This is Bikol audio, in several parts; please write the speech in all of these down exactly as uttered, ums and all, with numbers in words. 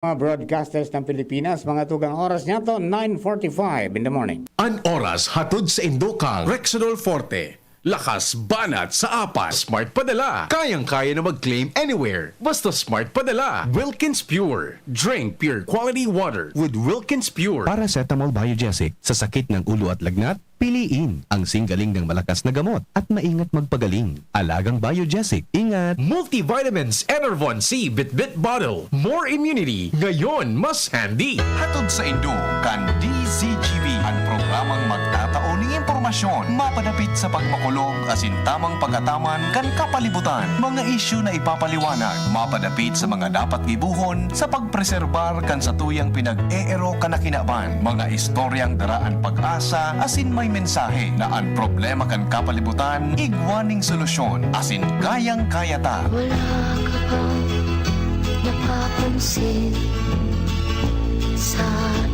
mga broadcasters ng Pilipinas, mga tugang, oras niya to, nine forty-five in the morning. An oras hatod sa indo kan Rexidol Forte. Lakas banat sa apat. Smart Padala. Kayang-kaya na mag-claim anywhere. Basta Smart Padala. Wilkins Pure. Drink pure quality water with Wilkins Pure. Paracetamol Biogesic sa sakit ng ulo at lagnat, piliin ang singgaling ng malakas na gamot at maingat magpagaling. Alagang Biogesic. Ingat! Multivitamins Enervon C Bitbit Bottle. More immunity. Ngayon, mas handy. Hatod sa indo kan D Z G B, an programang magtatao ning impormasyon mapadapit sa pagmakulog asin tamang pag-ataman kan kapalibutan. Mga isyu na ipapaliwanag mapadapit sa mga dapat gibohon sa pagpreserbar kan satuyang pinag-eero kan kinaban. Mga istoryang daraan pag-asa asin may mensahe na an problema kan kapalibutan igwa ning solusyon asin kayang-kaya ta. Wala ka bang napapansin sa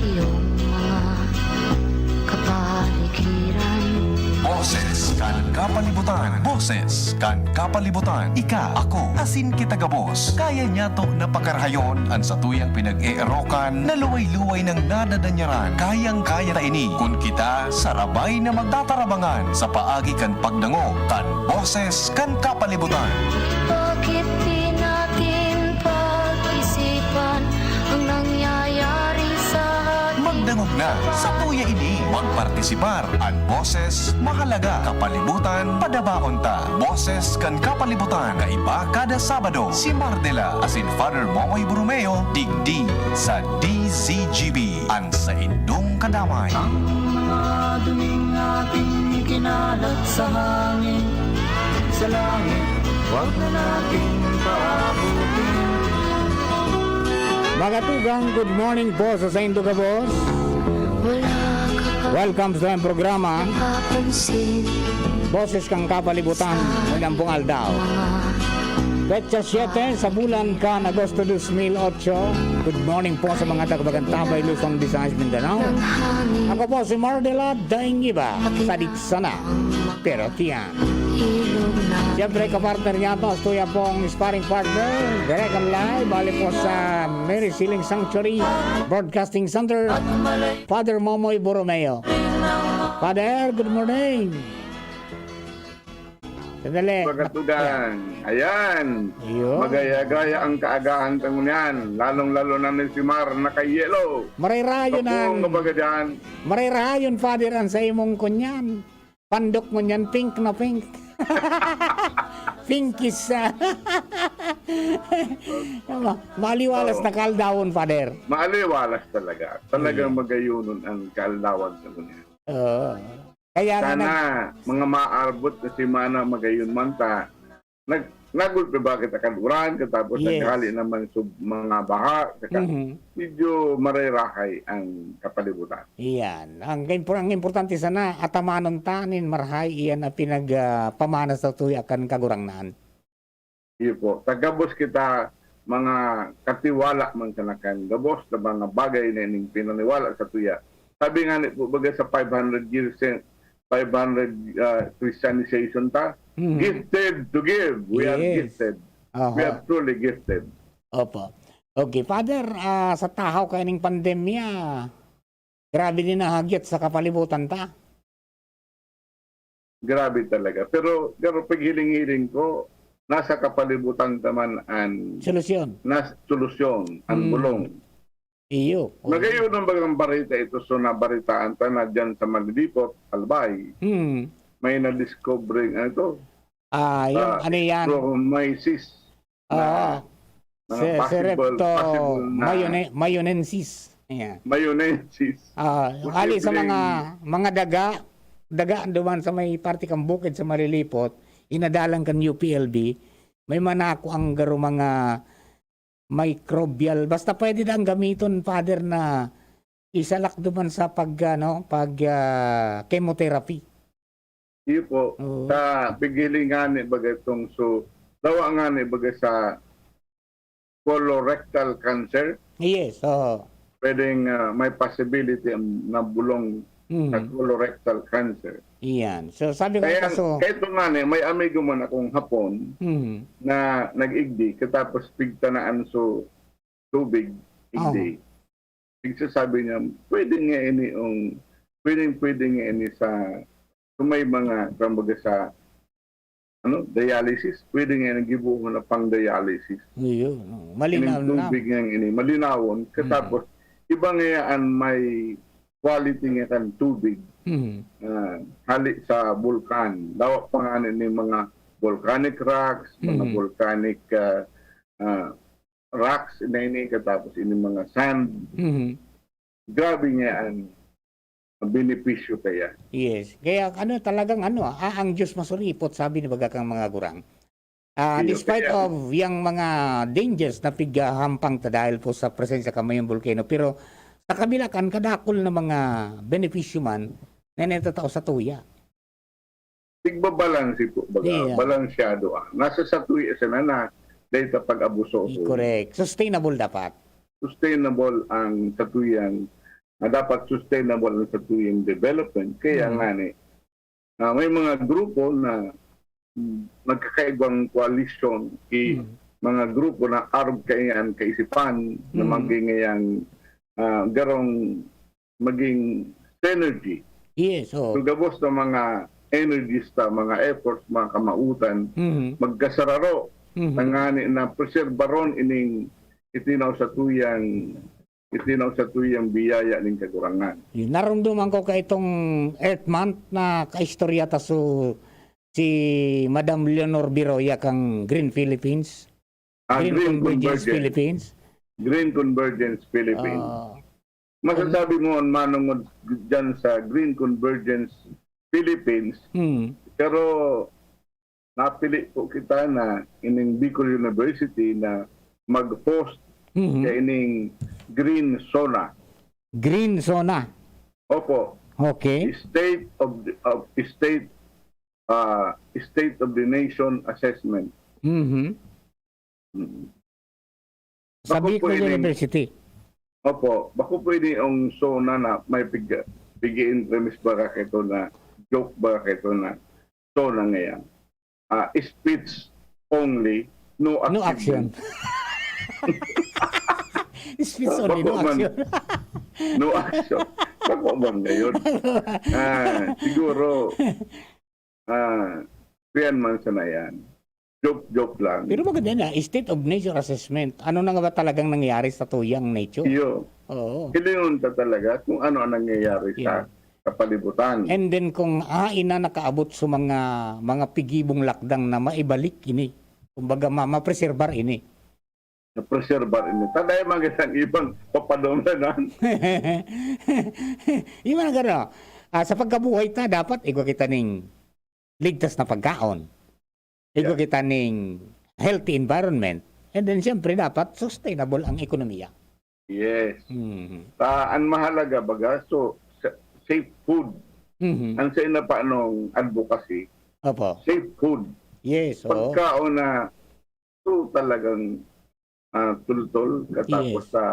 iyong mga kapaligiran? Boses kan kapalibutan. Boses kan kapalibutan. Ika, ako, asin kita gabos. Kaya niyato na pakarahayon an satuyang pinag-eerokan na luway-luway nang nadadanyaran. Kayang-kaya ta ini kun kita sarabay na magtatarabangan sa paagi kan pagdangog kan Boses kan Kapalibutan. Bakit di natin pag-isipan ang nangyayari sa ating... Magdangog na, satuya ini. Magpartisipar. An boses, mahalaga. Kapalibutan, padabaon ta. Boses kan Kapalibutan, kaiba kada Sabado. Si Mardela asin Father Momoy Borromeo, digdi sa D Z G B, an saindong kadamay. Ang mga duming ating ikinalat sa hangin, sa langit, wag na nating paabutin. Mga tugang, good morning po sa saindo gabos. Wala ka pa... Welcome sa programa, napapansin, Boses kan Kapalibutan, sa ngayong aldaw. Mga petsa siyete sa bulan kan Agosto dos mil otso. Good morning po sa mga taga-Bagantabay, Luzon, Visayas, Mindanao. Ng hangin. Ako po si Mardela Daingiba, sadit sana, pero tiyan. Ilog na. Siyempre, kapartner niya to, tuya pong sparring partner, direct and live, bali po sa Mary Siling Sanctuary Broadcasting Center, Father Momoy Borromeo. Father, good morning. Sandali. Mga tugang. Ayan. Ayun. Magaya-gaya ang kaagahan ta ngunyan. Lalong-lalo na ni si Mar, nakayelo. Maray rayon Papungo ang, baga dyan. Maray rayon, Father, ang sa imong kunyan. Pandok ngunyan, pink na pink. Pink is, ah, ma-, maliwalas Oo. na kaaldawon, Father. Maaliwalas talaga. Talagang Yeah. magayunon ang kaaldawon sa ngunyan. Oo. Kaya nga Sana nag- mga maarbot na semana magayon man ta. Nag-, nagulpi ba kita kan uran, katapos Yes. naghali naman sa mga baha, saka Mhm. medyo marerahay ang kapalibutan. Iyan. Ang impor-, ang importante sana, atamanon ta nin marahay iyan na pinag, ah, pamana sa tuya kan Kagurangnan. Iyo po. Tagabos kita, mga katiwala man sana kan gabos na mga bagay na ining pinaniwala sa tuya. Sabi nga ni po, baga sa five hundred years, eh, five hundred, ah, Christianization ta, Mhm. gifted to give. We are Yes. gifted. Aha. We are truly gifted. Opo. Okay, Father, ah, sa tahaw kaining pandemya, grabe din nahagyat sa kapalibutan ta. Grabe talaga. Pero, pero paghiling-hiling ko, nasa kapalibutan ta man an Solusyon. nas-, solusyon, an Mm. bulong. Iyo. Oo. Nagayon ang bagang barita ito, so nabaritaan ta na dyan sa Malilipot, Albay, Mm. may nadiscover, ano ito? Ah, yung Ah, ano yan? Streptomyces. Oo. Na, na Si-, possible, Serepto possible na mayone-, mayonensis. Ayan. Mayonensis. Ah, Posible. Ali sa mga, mga daga, daga duman sa may parte kang bukid sa Malilipot, inadalan kan U P L B, may manako ang garo mga microbial. Basta pwede na ang gamiton, Father, na isalak duman sa pag, ano, pag, ah, chemotherapy. Iyo po. Oo. Sa pighiling nga ni baga itong su-, dawa nga ni baga sa colorectal cancer. Yes, oo. Pwedeng, ah, may possibility ang nabulong Mm. sa colorectal cancer. Iyan. So, sabi ko Kaya, sa so kaito nga ni, may amigo man akong Hapon Mm. na nag-igdi, katapos pigtanaan so tubig, Hindi. Nagsasabi niya, pwede nga ini ang, pwedeng-pwede nga ini sa, kung may mga, kumbaga sa, ano, dialysis, pwede nga ini gibohon na pang-dialysis. Iyo, no. Malinaw Ining na. Tubig nga ini, malinawon. Mm. Katapos, iba nga yan may quality nga kan tubig. Mm. Ah, hali sa bulkan. Dawa pa nga ni mga volcanic rocks, mga Mm. volcanic, ah, ah, rocks na ini, katapos ini mga sand. Mhm. Grabe nga an, ang benepisyo kaya. Yes. Kaya ano, talagang ano, ah, ang Diyos masuripot, sabi ni baga kang mga gurang. Ah, Iyo, despite kaya of yang mga dangers na pighahampang ta dahil po sa presensya kan mayong volcano, pero sa kabila kan kadakul na mga benepisyo man na natatao sa tuya. Tigbabalanse po, baga, Iya. balansyado, ah. Nasa satuya sana na, dahil sa pag-abuso Eh, ko. Correct. Sustainable dapat. Sustainable ang satuyang, na dapat sustainable ang satuyang development. Kaya Mm. nga ni, ah, may mga grupo na, mm, nagkakaibang koalisyon, i-, Mm. mga grupo na arog kaiyan kaisipan na Mm. maging ngayang, ah, garong maging synergy. Yes, oo. So, gabos na mga energies ta, mga efforts, mga kamautan, Mhm. magkasararo, Mhm. tangani na preserbaron ining itinaw sa tuyang, itinaw sa tuyang biyaya ning Kagurangnan. Yun, narumduman ko ka itong Earth Month na kaistorya ta su-, si Madam Leonor Biroya kang Green Philippines. Ah, Green Green Convergence Convergence. Philippines. Green Convergence Philippines. Ah. Masasabi mo ang manungod dyan sa Green Convergence Philippines, Hmm. pero napili po kita na ining Bicol University na mag-host Mhm. sa ining Green Zona. Green Zona. Opo. Okay. State of the, of state, ah, State of the Nation Assessment. Mhm. Mm. Sa Bako Bicol po ini University. Opo, bako po ini ang zona na may pig-, pig-i-interest ba ka ito na joke ba ka ito na zona ngayon? Ah, speech only, no No action. action. Speech only, Bako no man, action. no action. Bako man ngayon. Ah, siguro, ah, kuyan man sana yan. Joke-joke lang. Pero maganda na, state of nature assessment. Ano na nga ba talagang nangyayari sa tuyang nature? Iyo. Oo. Hilingon ta talaga kung ano ang nangyayari sa Yeah. kapalibutan. And then kung hain na nakaabot sa mga, mga pigibong lakdang na maibalik ini, kumbaga ma-, mapreserbar ini. Napreserbar ini. Taday mga isang ibang papadong na nan. Yung mga gano, ah, sa pagkabuhay ta, dapat igwa kita ning ligtas na pagkaon. Igwa Yeah. kita ning healthy environment. And then, siyempre, dapat sustainable ang ekonomiya. Yes. Mhm. Ah, ang mahalaga, baga, so, sa-, safe food. Mhm. Ang sa ina pa nung advocacy, Opo. safe food. Yes, oo. Pagkaon na, so, talagang, ah, tultol, katapos Yes. sa,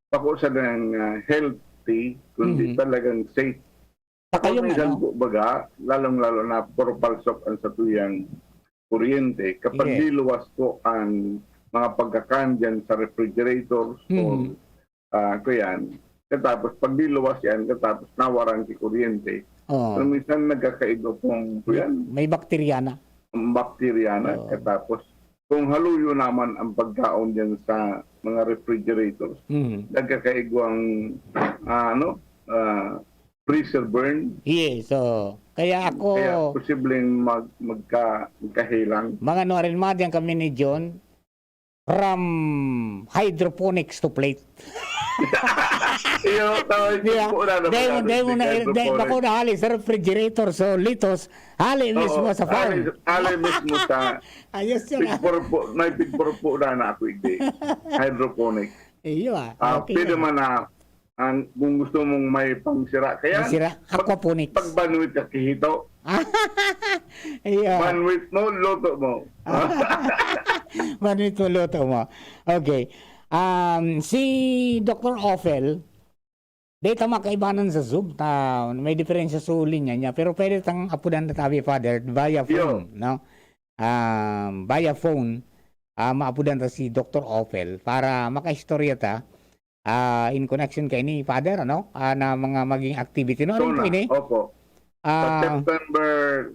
bako sa nang, ah, healthy, kundi Mhm. talagang safe. Sa Kung kayong minsan ano? po, baga, lalong-lalo na puro palsok ang satuyang kuryente, kapag Yes. liluwas po ang mga pagkakan dyan sa refrigerators o, Mhm. ah, kuyan, katapos pag liluwas yan, katapos nawaran si kuryente, Oo. kung minsan nagkakaiba pong, kuyan, May bakterya na. ang bakterya na, Oo. katapos kung haluyo naman ang pagkaon dyan sa mga refrigerators, Mhm. nagkakaigwang, ah, ano, ah, freezer burn. Yes, oo. Kaya ako Kaya posibleng mag-, magka-, magkahilang. Mga ano, arin, madiyan kami ni John, from hydroponics to plate. Iyo, tawag Di ba? po na, Dahil mo, nabagay dahil mo si na, dahil hydroponics. bako na hali sa refrigerator, so litos, hali Oo, mismo sa farm. hali, hali mismo sa Ayos yun, ah. pigpurpo-, may pigpurpo na, na ako, hindi. Hydroponic. Iyo, ah. Ah, Okay pwede yan. man na, ang, kung gusto mong may pangsira, kaya Pangsira, pag-, aquaponics. pag banwit ka, kihito. Iyo. Banwit mo, luto mo. Banwit mo, luto mo. Okay. Um, si Doktor Ophel, dahil ta makaibanan sa Zoom, ta, may diferensya sa linya niya, pero pwede tang apudan na tabi, Father, via Iyo. phone, no? Um, via phone, ah, maapudan ta si Doktor Ophel para makaistorya ta ah, in connection kay ni Father, ano? Ah, na mga maging activity. No, ano po SONA, ini? Opo. Sa Ah, September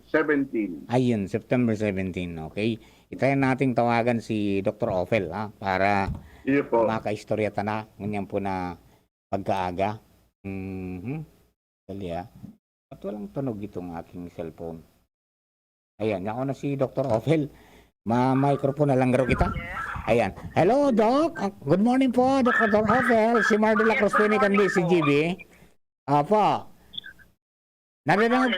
seventeen. Ayun, September seventeen, okay? Itry nating tawagan si Doktor Ophel, ha, para Iyo po. makaistorya ta na, ngunyan po na pagkaaga. Mhm. Dali, ah. Ba't walang tunog itong aking cellphone? Ayan, ako na si Doktor Ophel. Ma-microphone na lang garo kita. Ayan. Hello, Doc. Ah, good morning po, Doktor Ophel. Si Mar de la Cruz po ini kan D C G B. Apo. Nadadangog?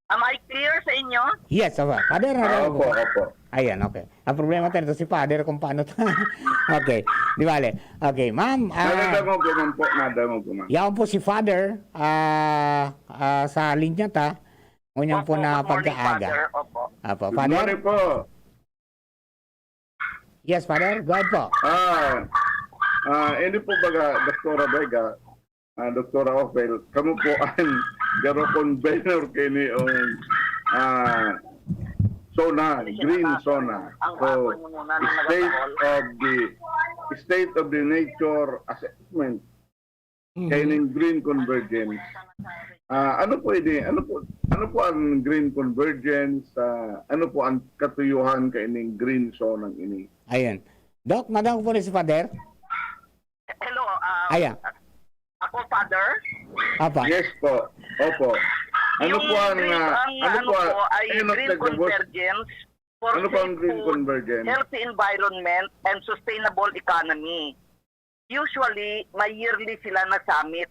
Am I clear sa inyo? Yes, apo. Father, Ah, nadadangog opo, po. opo. Ayan, okay. Ang problema tayo ito si Father kung paano ta-, okay. Di bale. Okay, ma'am. Ah, Nadadangog ko man po, nadadangog ko man. Yaon po si Father, ah, ah, sa linya ta. Ngunyan po Opo, na good morning, pagkaaga. Father. Opo. Apo, Good Father? Morning po. Yes, Father. Go ahead po. Ah, ah, ini po baga, Doktora Vega, ah, Doktora Ophel, kamo po ang garo convener kini ang ah, SONA, Green SONA. So, State of the State of the Nature Assessment Mhm. kaining Green Convergence. Ah, ano po ini? Ano po ano po ang Green Convergence? Ah, ano po ang katuyuhan kaining Green SONA ini? Ayan. Doc, madam po ni si Father. Hello, ah, Ayan. Ako, Father. Apa? Yes po. Opo. Ano Yung po ang green, ah, ang ano ano po ang po ay end of Green the work? Convergence for Ano po ang safe Green food, Convergence? healthy environment, and sustainable economy. Usually, may yearly sila na summit.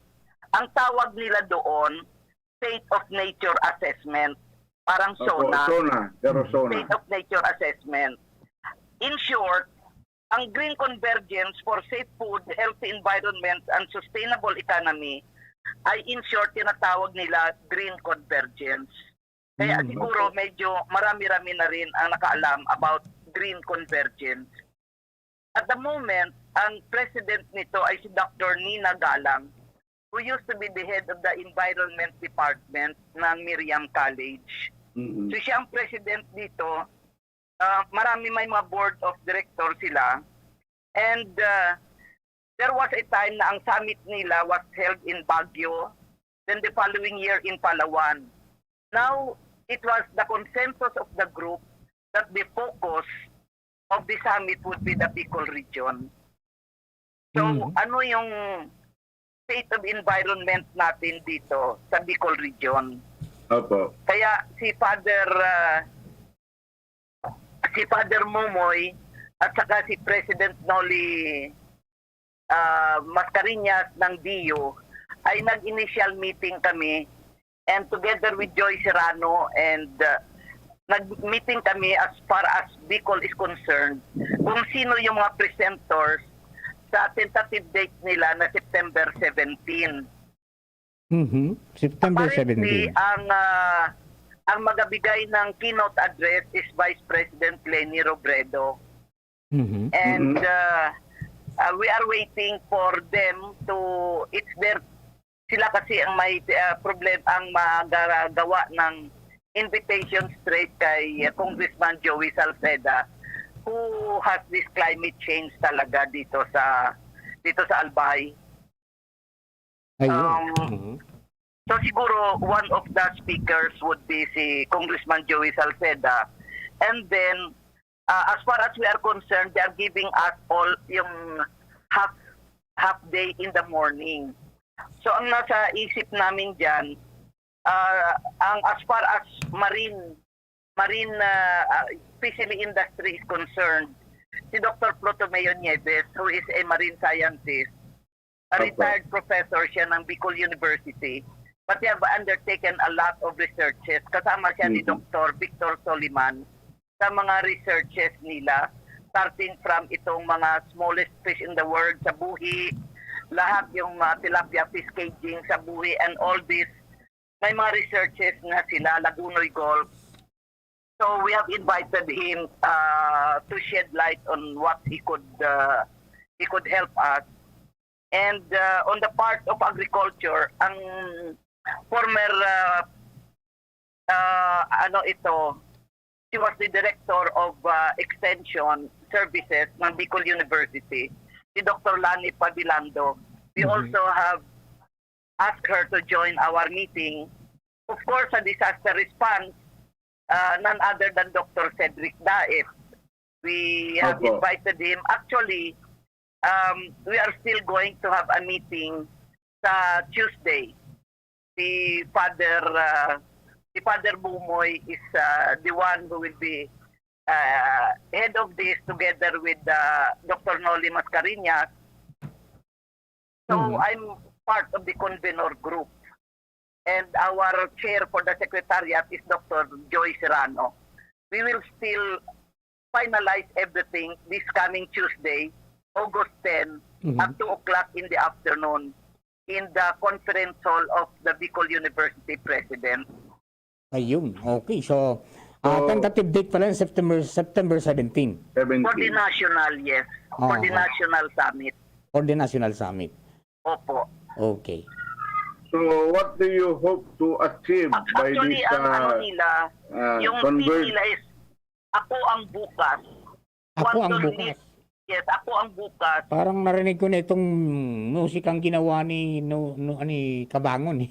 Ang tawag nila doon, State of Nature Assessment. Parang Opo, SONA. SONA, pero SONA. State of Nature Assessment. In short, ang Green Convergence for Safe Food, Healthy Environment, and Sustainable Economy ay in short tinatawag nila Green Convergence. Kaya Mm. siguro medyo marami-rami na rin ang nakaalam about Green Convergence. At the moment, ang president nito ay si Doctor Nina Galang, who used to be the head of the Environment Department ng Miriam College. Mhm. So siya ang president dito. Ah, marami, may mga board of director sila. And ah, there was a time na ang summit nila was held in Baguio, then the following year in Palawan. Now, it was the consensus of the group that the focus of the summit would be the Bicol region. So, Mhm. ano yung state of environment natin dito sa Bicol region? Opo. Kaya si Father ah, si Father Momoy at saka si President Noli ah, Mascareñas ng D U ay nag-initial meeting kami, and together with Joy Serrano, and ah, nag-meeting kami as far as Bicol is concerned, kung sino yung mga presenters sa tentative date nila na September seventeen. Mhm. September Apparently, seventeen. Ang ah, ang magabigay ng keynote address is Vice President Leni Robredo. Mhm. And Mhm. uh, uh, we are waiting for them to, it's their, sila kasi ang may uh, problem, ang magagawa ng invitation straight kay uh, Congressman Joey Salceda, who has this climate change talaga dito sa dito sa Albay. Ayun. Um, Mhm. So siguro one of the speakers would be si Congressman Joey Salceda. And then, uh, as far as we are concerned, they are giving us all yung half half day in the morning. So ang nasa isip namin diyan, uh, ang as far as marine marine uh, uh, fishery industry is concerned, si Doctor Plutomeo Nieves, who is a marine scientist, a Opo. Retired professor siya ng Bicol University, but they have undertaken a lot of researches. Kasama siya ni Mhm. Doctor Victor Soliman sa mga researches nila, starting from itong mga smallest fish in the world sa buhi, lahat yung mga tilapia fish caging sa buhi, and all this. May mga researches na sila, Lagunoy Gulf. So we have invited him uh, to shed light on what he could uh, he could help us. And uh, on the part of agriculture, ang former uh, uh, ano ito, she was the director of uh, extension services ng Bicol University. si Doctor Lani Pabilando. We Mhm. also have asked her to join our meeting. Of course, sa disaster response, uh, none other than Doctor Cedric Daet. We have Opo. invited him. Actually, um, we are still going to have a meeting sa Tuesday. Si Father, uh, si Father Bumoy is, uh, the one who will be, uh, head of this together with, uh, Doctor Noli Mascarenhas. So, Mhm. I'm part of the convenor group. And our chair for the secretariat is Doctor Joy Serrano. We will still finalize everything this coming Tuesday, August ten, Mhm. at two o'clock in the afternoon in the conference hall of the Bicol University President. Ayun, okay. So, ah, So, tentative date pala yung September, September seventeen. For the seventeen. national, yes. For the Aha. national summit. For the national summit. Opo. Okay. So, what do you hope to achieve Ac-, by actually, this, ang ano uh, nila, uh, yung theme convert? nila is, "Ako ang bukas." Ako ang Quantum bukas. Leap. Yes, "Ako ang bukas." Parang narinig ko na itong musikang ginawa ni, no, no, ni Cabangon, eh.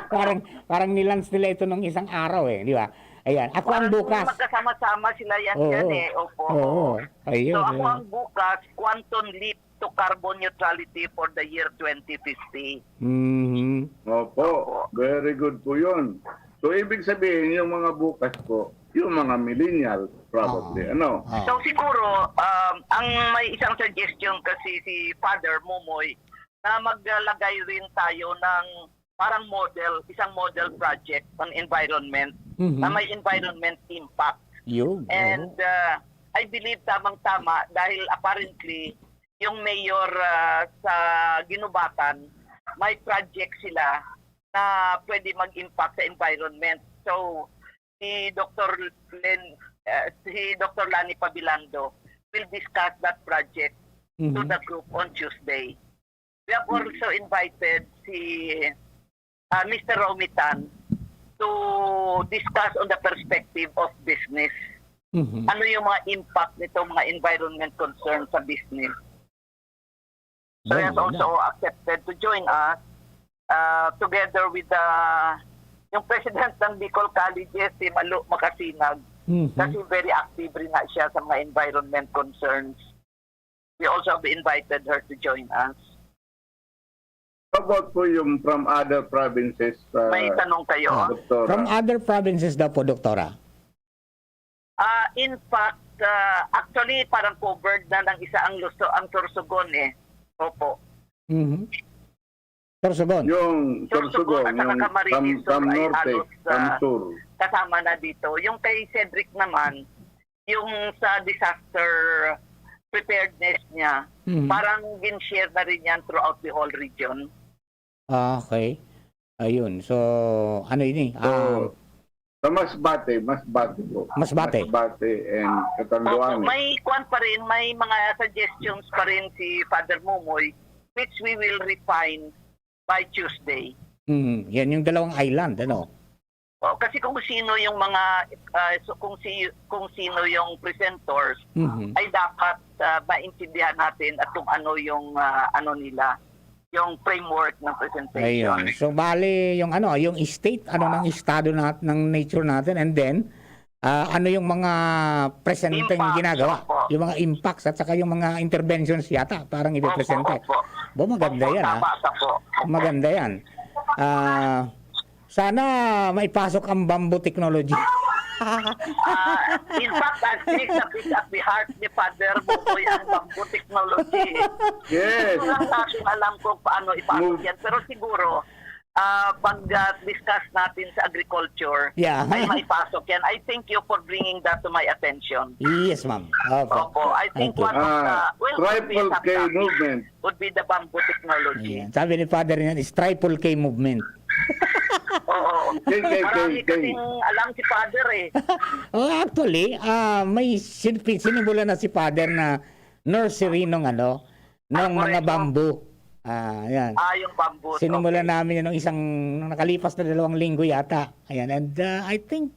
Parang, parang nilance nila ito nung isang araw, eh, di ba? Ayan, "Ako ang Parang bukas." magkasama-sama sila yan, Oo. yan, eh. Opo, Oo. oo. Ayun, So, "Ako ayun. ang bukas, quantum leap to carbon neutrality for the year twenty fifty." Mhm. Opo. Opo. Very good po yun. So, ibig sabihin, yung mga bukas po, yung mga millennial, probably, Oo. ano? Oo. So, siguro, um, ang may isang suggestion kasi si Father Momoy na maglalagay rin tayo ng parang model, isang model project on environment Mhm. na may environment impact. Yun, And, oo. uh, I believe tamang-tama dahil apparently yung mayor, ah, sa Guinobatan, may project sila na pwede mag-impact sa environment. So, si Doctor Len, ah, si Doctor Lani Pabilando will discuss that project to Mhm. the group on Tuesday. We have also invited si, ah, Mister Romy Tan to discuss on the perspective of business. Mhm. Ano yung mga impact nito, mga environment concerns sa business? So, he has Yun, yun also na. accepted to join us, ah, together with the, yung president ng Bicol Colleges, si Malu Macasinag. Mhm. Kasi very active rin na siya sa mga environment concerns. We also have invited her to join us. How about po yung from other provinces, uh, May tanong kayo? Ah, Doktora? From other provinces daw po, Doktora. Ah, in fact, ah, actually, parang covered na ng isa ang Luzon, ang Sorsogon eh. Opo. Mhm. Sorsogon. Yung Sorsogon Sorsogon, at saka yung Camarines Sur Cam-, Cam ay Norte, halos, Cam ah, Sur. kasama na dito. Yung kay Cedric naman, yung sa disaster preparedness niya, Mhm. parang gin-share na rin yan throughout the whole region. Ah, okay. Ayun. So, ano yun eh? So, Um, sa Masbate, Masbate po. Masbate. Masbate and Opo, Catanduanes. may kwan pa rin, may mga suggestions pa rin si Father Momoy, which we will refine by Tuesday. Mm, yan yung dalawang island, ano? O, kasi kung sino yung mga, ah, so, kung si-, kung sino yung presenters, Mhm. ay dapat, ah, maintindihan natin at kung ano yung, ah, ano nila, yung framework ng presentation. Ayun. So, bali, yung ano, yung state, ano ng estado nat-, ng nature natin, and then, ah, ano yung mga presenteng Impact, ginagawa, opo. yung mga impacts at saka yung mga interventions yata, parang Opo, ipipresente. opo. Bo, maganda Opo, yan, ah. tama ka po. Opo. Maganda yan. Ah, sana maipasok ang bamboo technology. Ah, in fact, I think that is at the heart ni Father Buboy ang bamboo technology. Yes. Hindi ko lang natin alam kung paano ipasok Move. yan. Pero siguro, ah, pag, ah, discuss natin sa agriculture, Yeah. ay maipasok yan. I thank you for bringing that to my attention. Yes, ma'am. Opo. Opo, I think Thank you. one of the, Ah, well, could be triple K established movement. would be the bamboo technology. Ayan. Sabi ni Father niyan, is triple K movement. Oo. K, K, K, Marami K. kasing alam si Father eh. Oh, actually, ah, may sin-, sinimulan na si Father na nursery nung ano, ng mga Arboretum. bamboo. Ah, yan. Ah, yung bamboo. Sinimulan Okay. namin yun nung isang, nung nakalipas na dalawang linggo yata. Ayan, and, ah, I think,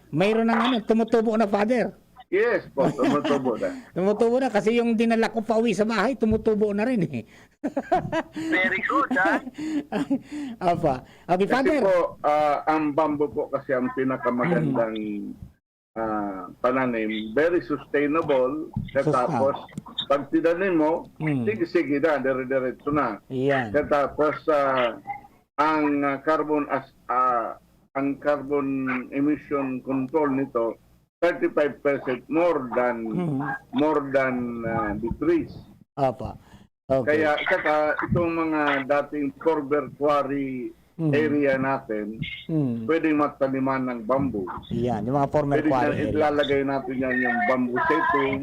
mayroon ng ano, tumutubo na, Father. Yes po, tumutubo na. Tumutubo na kasi yung dinala ko pauwi sa bahay, tumutubo na rin eh. Very good, ha? Apa. Okay, Kasi Father. po, ah, ang bamboo po kasi ang pinakamagandang, ah, pananim. Very sustainable. Sus-, ah. Tapos, pag tinanim mo, Mm. sige-sige na, dire-diretso na. Iyan. Tapos, ah, ang, ah, carbon as-, ah, ang carbon emission control nito, thirty-five percent more than, Mhm. more than, ah, the trees. Apa. Okay. Kaya, saka itong mga dating former quarry Mhm. area natin, Mhm. pwedeng mataniman ng bamboo. Yan, yung mga former Pwede quarry na area. ilalagay natin yan, yung bamboo setting,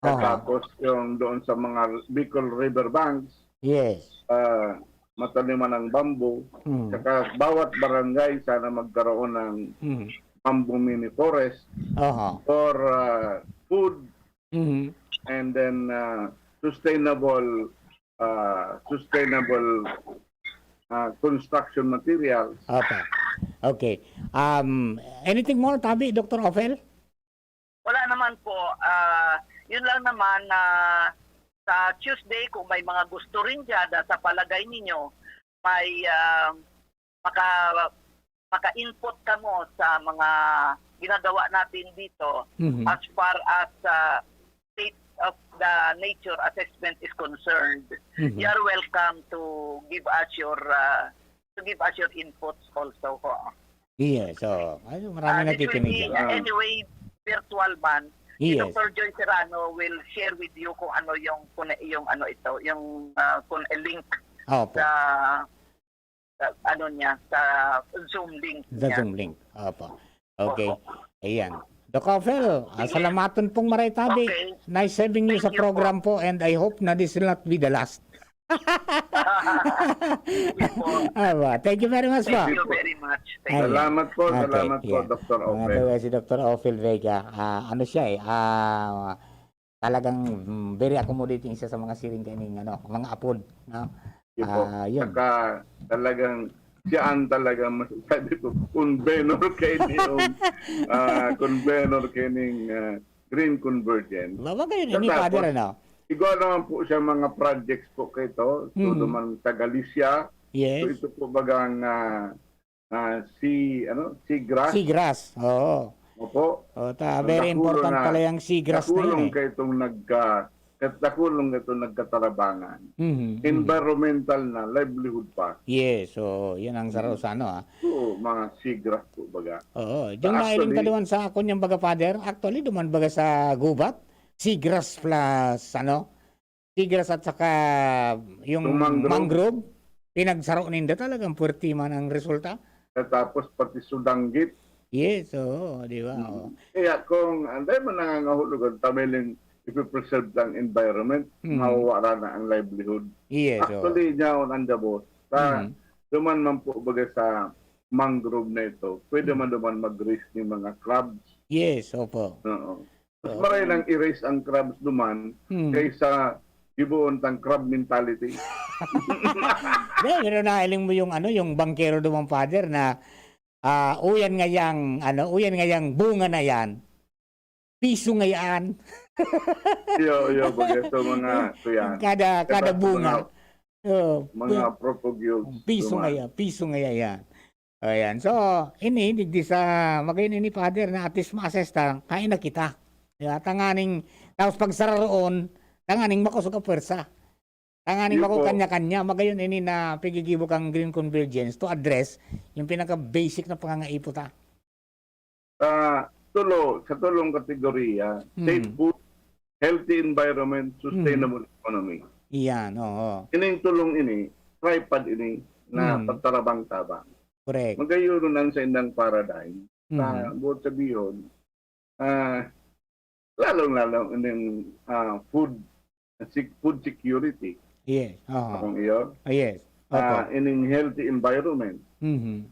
Aha. tapos yung doon sa mga Bicol river banks, Yes. ah, mataniman ng bamboo. Mhm. Saka bawat barangay sana magkaroon ng Mhm. bamboo mini forest Aha. for, ah, food Mhm. and then, ah, sustainable, ah, sustainable, ah, construction materials. Apa. Okay. Um, anything more, Tabi, Doctor Ophel? Wala naman po. Ah, yun lang naman na sa Tuesday, kung may mga gusto rin dyan, ah, sa palagay ninyo, may, ah, maka-, maka-input kamo sa mga ginagawa natin dito Mhm. as far as, ah, state of the nature assessment is concerned, Mhm. you are welcome to give us your, ah, to give us your inputs also ho. Yes, oo. Ay, marami Ah, this will nakikinig be, yan. uh, anyway, virtual man. Si Yes. Doctor Joy Serrano will share with you kung ano yung, kung yung ano ito, yung, ah, kung a link Opo. sa, sa ano niya, sa Zoom link Sa niya. Zoom link. Opo. Okay. Opo. Ayan. Doc Ophel, ah, Sige. salamaton pong maray, Tabi. Okay. Nice having you Thank sa you program po. po, and I hope na this will not be the last. Sige po. Aba, thank you very much po. Thank you very much. Thank you. Ayan. Salamat po, Okay, salamat po, yeah. Doctor Mga Ophel. taga si Doctor Ophel Vega, ah, ano siya eh, ah, talagang, mm, very accommodating siya sa mga siring kaining, ano, mga apod, no? Sige po. Ah, yun. Saka talagang siya ang talagang masasabi ko, convenor kaining, ah, convenor kaining, ah, Green Convergence. Ba, ba kayo ni Tapos, Father, ano? Igwa naman po siya mga projects po kay ito. So, Mhm. duman sa Galicia. Yes. So, ito po bagang, ah, ah, si, ano, seagrass. Seagrass, oo. Opo. O, ta, Ang very dakulo important na, pala yung seagrass na dakulong yun, eh. kay itong nagka-, kat-, dakulong itong nagkatarabangan. Mhm, mhm. Environmental na, livelihood pa. Yes, oo. Yan ang saro Mhm. sa ano, ah. Oo, mga seagrass po baga. Oo. Yung Actually, nailing ka duman sa akon yung baga, Father, actually, duman baga sa gubat, seagrass plus, ano, seagrass at saka yung Yung mangrove. mangrove, pinagsaro ninda, talagang puwerte man ang resulta. Tapos pati sudanggit. Yes, oo, di ba? Mm. Oo. Kaya kung, anday mo nangangahulugan, tamiling ipipreserve ang environment, Mm. mawawala na ang livelihood. Yes, oo. Actually, yaon ang gabos. Sa Mm. duman man po, baga sa mangrove na ito, pwede Mm. man duman mag-raise ng mga crabs. Yes, opo. Oo. Mas Oo. maray nang i-raise ang crabs duman Hmm. kaysa gibohon tang crab mentality. Di, pero nailing mo yung ano, yung bangkero duman, Father, na, ah, uyan ngayang, ano, uyan ngayang bunga na yan, piso ngayaan. Iyo, iyo, baga sa mga, so yan. Kada, Diba, kada sa bunga. mga, Oo, mga pi-, protogyos, piso duman. ngaya, piso ngaya yan. Ayan. So, ini, digdi sa, magayon ini, Father, na at least ma-assess ta, kain na kita. Di ba? Tanganing, tapos pag sararoon, tanganing makosog ang pwersa. Tanganing Yun mako po. kanya-kanya, magayon ini na pigigibo kang Green Convergence to address yung pinaka-basic na pangangaipo ta. Sa tulo, sa tulong kategorya, Hmm. safe food, healthy environment, sustainable Hmm. economy. Iyan, oo. Ining tulong ini, tripod ini na Hmm. pagtarabang-tabang. Correct. Magayon ang sa indang paradigm na Hmm. buot sabihon, ah, lalong-lalo ining, ah, food, sec-, food security. Yes, oo. Akong iyo. Ah, yes. Opo. Ah, ining healthy environment. Mhm.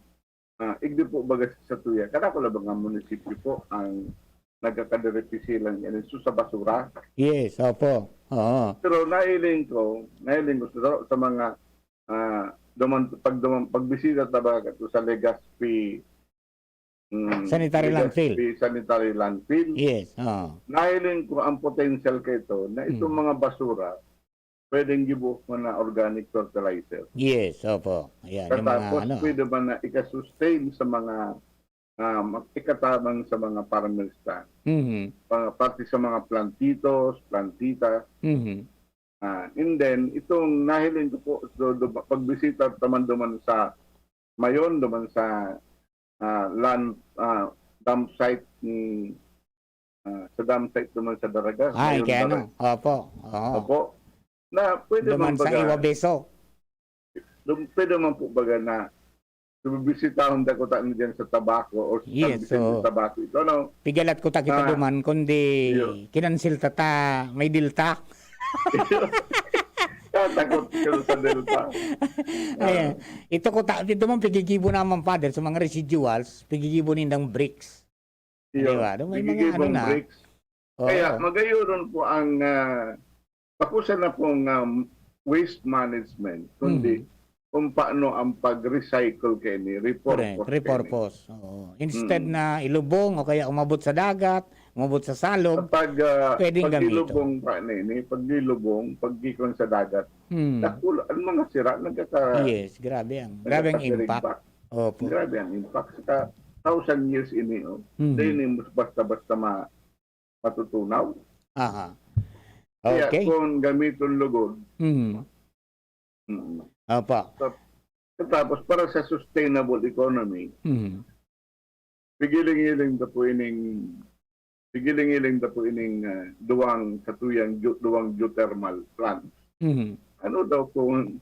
Ah, igdi po baga sa tuya. Kadakula ba nga munisipyo po ang nagkakadiripisilan yan? So, sa basura. Yes, opo. Oo. Pero nailing ko, nailing ko sa, sa mga, ah, duman, pag duman, pagbisita ta baga to sa Legazpi mm, Sanitary landfill. Legazpi sanitary landfill. Yes, oo. Nahiling ko ang potential kaito na itong Mm. mga basura, pwedeng gibuhok mo na organic fertilizer. Yes, opo. Ayan, yung mga Katapos, ano. pwede man na ika-sustain sa mga, ah, mag-, ikatabang sa mga farmers ta. Mhm. Pa-, pati sa mga plantitos, plantita. Mhm. Ah, and then, itong nahiling ko po, so, duma-, pagbisita naman duman sa Mayon, duman sa, ah, land, ah, dump site ni, ah, sa dump site duman sa Daraga, Ay, Mayon, kay ano? Daraga. Opo, oo. Opo. Na pwede Duman man sa baga, Iwabeso. dum-, pwede man po baga na bibisitahon ta kuta na dyan sa Tabaco or sa San Yes, Vicente, oo. Tabaco. Ito, ano? Pigalat kuta kita Ah, duman, kundi iyo. kinansil ta ta, may Delta. Ah, takot ka sa Delta. Ayan. Ah. Ito kuta, ito man pigigibo naman, Father, sa mga residuals, pigigibo nindang bricks. Iyo, Di ba? May mga pigigibong ano na. bricks. Oo. Kaya magayon po ang, ah, bako sana pong, um, waste management, kundi Mhm. kung paano ang pag-recycle kaini, repurpose Correct, kaini. repurpose. Oo. Instead Mm. na ilubong o kaya umabot sa dagat, umabot sa salog, Kapag, ah, pwedeng pag gamiton. ilubong pa nini, pag ilubong, pag gikon sa dagat, Hmm. dakul-, ang mga sira, nagkaka-, Yes, grabe ang, grabe ang nagkakasirigba. impact. Opo. Grabe ang impact. Sa thousand years ini, oh. Mhm. Dahil ni mas basta-basta ma-, matutunaw. Aha. Kaya Okay. kung gamiton lugod, Mhm. mm. Opo. Tap-, tapos para sa sustainable economy, Mhm. pigiling-iling ta po ining, pigiling-iling ta po ining, ah, duwang, sa tuyang geo-, duwang geothermal plants. Mhm. Ano daw kung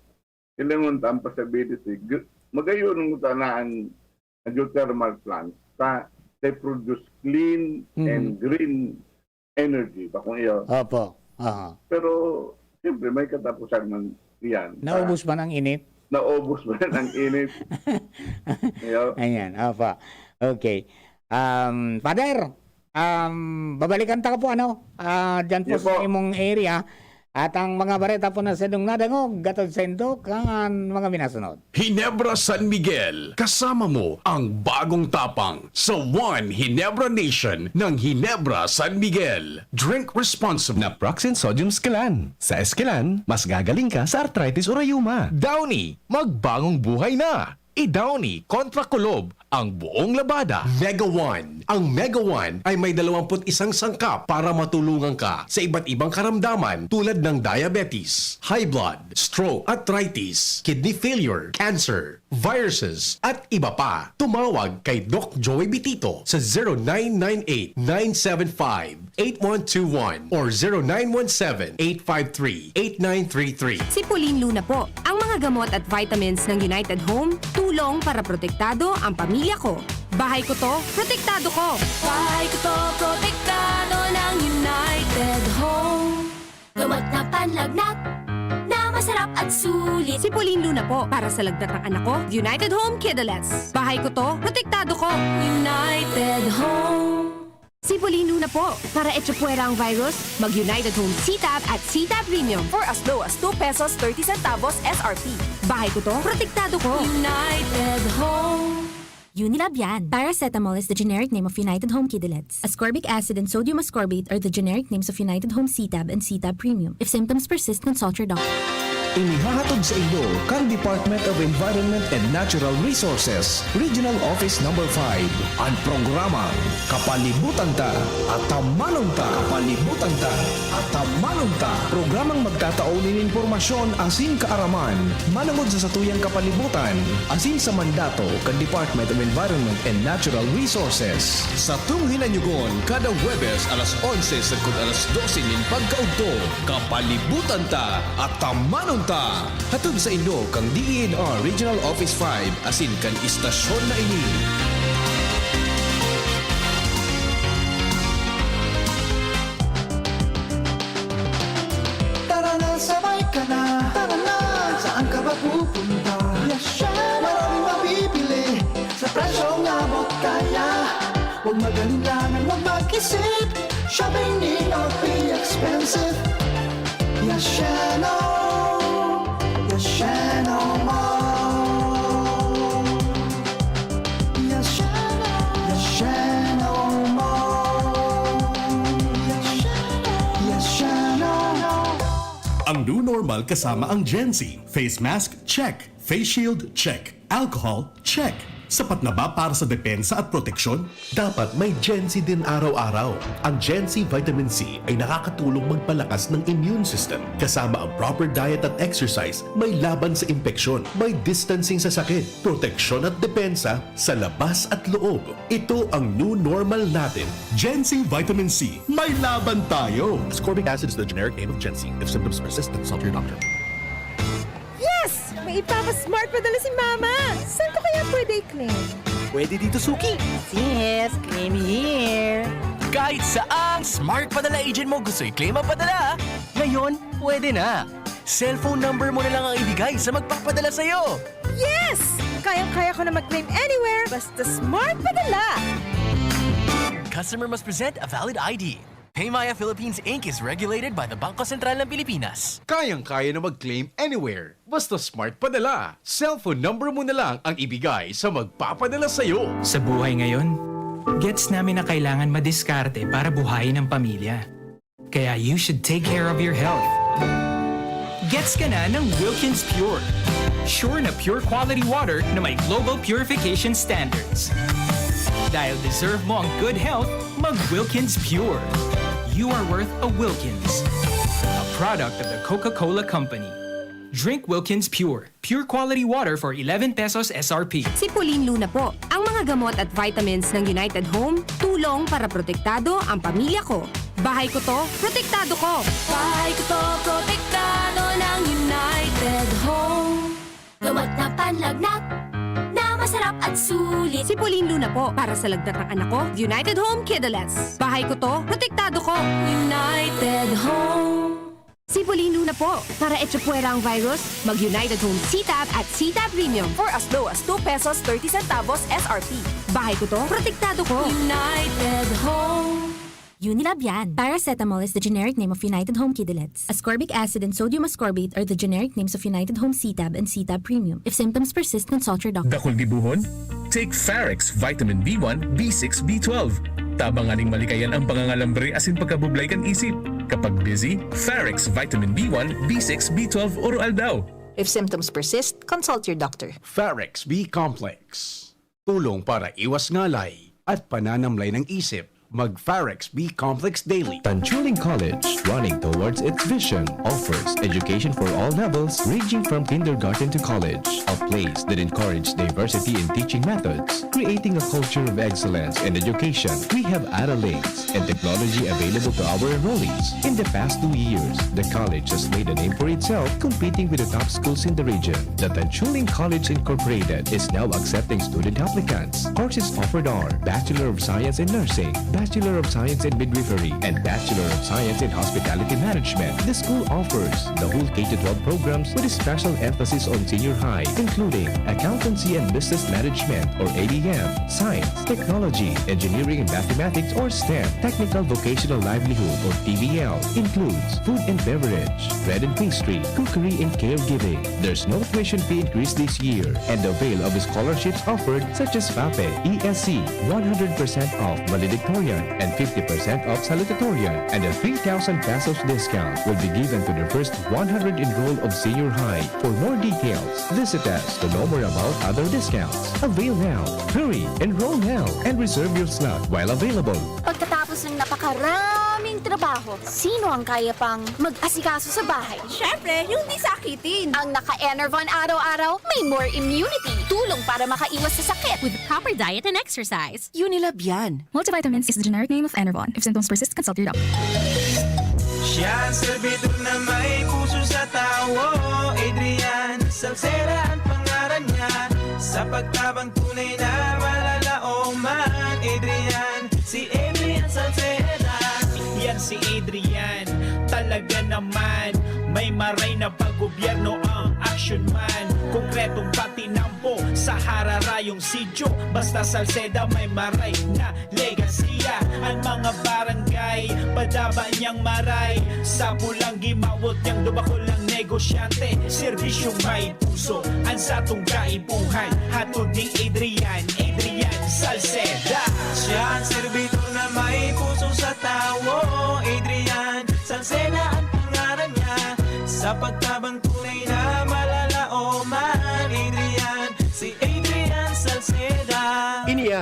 ilingon ta ang possibility, gu-, magayon mo ta na ang, ang geothermal plants ta, they produce clean Mhm. and green energy, bakong iyo. Opo. Aha. Pero, siyempre, may katapusan man iyan. Naubos Ah, man ang init? naubos man ang init. Iyo. Ayan, opo. Okay. Um, Father, um, babalikan ta ka po, ano? Ah, dyan po Iyo sa po. imong area. At ang mga bareta po na sa inyong nadangog, gatod sa indo, kan mga minasunod. Ginebra San Miguel, kasama mo ang bagong tapang sa One Ginebra Nation ng Ginebra San Miguel. Drink responsibly. Naproxen Sodium Esquilan. Sa Esquilan, mas gagaling ka sa arthritis o rayuma. Downy, magbagong buhay na! I-Downy kontra kulob ang buong labada. Mega One. Ang Mega One ay may dalawampu't isang sangkap para matulungan ka sa iba't ibang karamdaman tulad ng diabetes, high blood, stroke, arthritis, kidney failure, cancer, viruses, at iba pa. Tumawag kay Doc Joey Bitito sa zero nine nine eight, nine seven five, eight one two one or zero nine one seven, eight five three, eight nine three three. Sipulin Luna po. Ang mga gamot at vitamins ng United Home, tulong para protektado ang pamilya ko. Bahay ko to, protektado ko. Bahay ko to, protektado ng United Home. Gamot na panlagnat na masarap at sulit. Sipulin Luna po para sa lagnat ng anak ko, United Home Kidalettes. Bahay ko to, protektado ko. United Home. Sipulin Luna po para echapuwera ang virus, mag United Home C-Tab at C-Tab Premium. For as low as two pesos thirty centavos S R P. Bahay ko to, protektado ko. United Home. Unilab yan. Paracetamol is the generic name of United Home Kidalettes. Ascorbic acid and sodium ascorbate are the generic names of United Home C-Tab and C-Tab Premium. If symptoms persist, consult your doctor. Inihahatod sa inyo kan Department of Environment and Natural Resources, Regional Office Number five, an programang Kapalibutan Ta, Atamanon Ta. Kapalibutan Ta, Atamanon Ta. Programang magtatao nin impormasyon asin kaaraman manongod sa satuyang kapalibutan asin sa mandato kan Department of Environment and Natural Resources. Satong hinanyugon kada Huwebes alas onse sagkod alas dose nin pagkaudto. Kapalibutan Ta, Atamanon Ta. Hatod sa inyo kan D E N R Regional Office five asin kan istasyon na ini. Tara na, sabay ka na. Tara na, saan ka ba pupunta? Yes, siya. Maraming mabibili sa presyong abot kaya. Huwag mag-alinlangan, huwag mag-isip. Shopping need not be expensive. Yashano, Yashano Mall. Yashano, Kasama ang Gen Z. Face mask, check. Face shield, check. Alcohol, check. Sapat na ba para sa depensa at proteksyon? Dapat may Gen Z din araw-araw. Ang Gen Z Vitamin C ay nakakatulong magpalakas ng immune system. Kasama ang proper diet at exercise, may laban sa impeksyon, may distancing sa sakit, proteksyon at depensa sa labas at loob. Ito ang new normal natin. Gen Z Vitamin C, may laban tayo! Ascorbic acid is the generic name of Gen Z. If symptoms persist, consult your doctor. Yes! May ipapa-smart padala si Mama! Saan ko kaya pwede i-claim? Pwede dito, Suki. Yes, claim here. Kahit saang smart padala agent mo gusto i-claim ang padala, ngayon pwede na. Cellphone number mo na lang ang ibigay sa magpapadala sa'yo. Yes! Kayang-kaya ko na mag-claim anywhere basta smart padala! Customer must present a valid I D. Paymaya Philippines Inc is regulated by the Bangko Sentral ng Pilipinas. Kayang-kaya na mag-claim anywhere. Basta smart padala. Cellphone number mo na lang ang ibigay sa magpapadala sa'yo. Sa buhay ngayon, gets namin na kailangan madiskarte para buhayin ang pamilya. Kaya you should take care of your health. Gets ka na ng Wilkins Pure. Sure na pure quality water na may global purification standards. Dahil deserve mo ang good health, mag Wilkins Pure. You are worth a Wilkins. A product of the Coca-Cola Company. Drink Wilkins Pure. Pure quality water for eleven pesos S R P. Si Pauline Luna po. Ang mga gamot at vitamins ng United Home, tulong para protektado ang pamilya ko. Bahay ko to, protektado ko. Bahay ko to, protektado ng United Home. Gamot na panlagnat, na masarap at sulit. Si Pauline Luna po, para sa lagnat ng anak ko, United Home Kidolets. Bahay ko to, protektado ko. United Home. Si Pauline Luna po, para echapuwera ang virus, mag United Home C-Tab at C-Tab Premium. For as low as two pesos thirty centavos S R P. Bahay ko to, protektado ko. United Home. Unilabian. Paracetamol is the generic name of United Home Kidolets. Ascorbic acid and sodium ascorbate are the generic names of United Home C-Tab and C-Tab Premium. If symptoms persist, consult your doctor. Dakul gibohon? Take Farex Vitamin B one, B six, B twelve. Tabang nganing malikayan ang pangangalambre asin pagkabublay kan isip. Kapag busy, Farex Vitamin B one, B six, B twelve, Oro Aldaw. If symptoms persist, consult your doctor. Farex B Complex. Tulong para iwas ngalay at pananamlay ng isip. Mag Farex B Complex Daily. Tanchuling College, running towards its vision, offers education for all levels, ranging from kindergarten to college. A place that encourages diversity in teaching methods, creating a culture of excellence in education. We have Ara Links and technology available to our enrollees. In the past two years, the college has made a name for itself, competing with the top schools in the region. The Tanchuling College Incorporated is now accepting student applicants. Courses offered are Bachelor of Science in Nursing, Bachelor of Science in Midwifery, and Bachelor of Science in Hospitality Management. The school offers the whole K to twelve programs with a special emphasis on senior high, including Accountancy and Business Management, or A B M, Science, Technology, Engineering and Mathematics, or STEM. Technical Vocational Livelihood, or T V L, includes food and beverage, bread and pastry, cookery, and caregiving. There's no tuition fee increase this year, and avail of scholarships offered such as FAPE, E S C, one hundred percent off valedictorian, and fifty percent off salutatorian, and a three thousand pesos discount will be given to the first one hundred enrolled of senior high. For more details, visit us to know more about other discounts. Avail now! Hurry! Enroll now and reserve your slot while available. Pagkatapos ng napakaraming trabaho, sino ang kaya pang mag-asikaso sa bahay? Siyempre, yung di sakitin. Ang naka-Enervon araw-araw, may more immunity. Tulong para makaiwas sa sakit. With proper diet and exercise. Unilab yan. Multivitamins is the generic name of Enervon. If symptoms persist, consult your doctor. Siya ang serbidor na may puso sa tawo. Adrian Salceda ang pangaran niya. Sa pagtabang tunay na malalaoman, Adrian, si Adrian Salceda. Yan si Adrian, talaga naman. May maray na paggobyerno ang action man. Konkretong patinampo sa hararayong sityo. Basta Salceda may maray na legasiya. Ang mga barangay, padaba niyang maray. Sa pulang gimawot niyang dubakol ang negosyante. Serbisyong may puso, ang satong kaipuhan. Hatod ni Adrian, Adrian Salceda. Siya ang serbidor na may puso sa tawo. Adrian Salceda ang pangaran niya. Sa pagtabang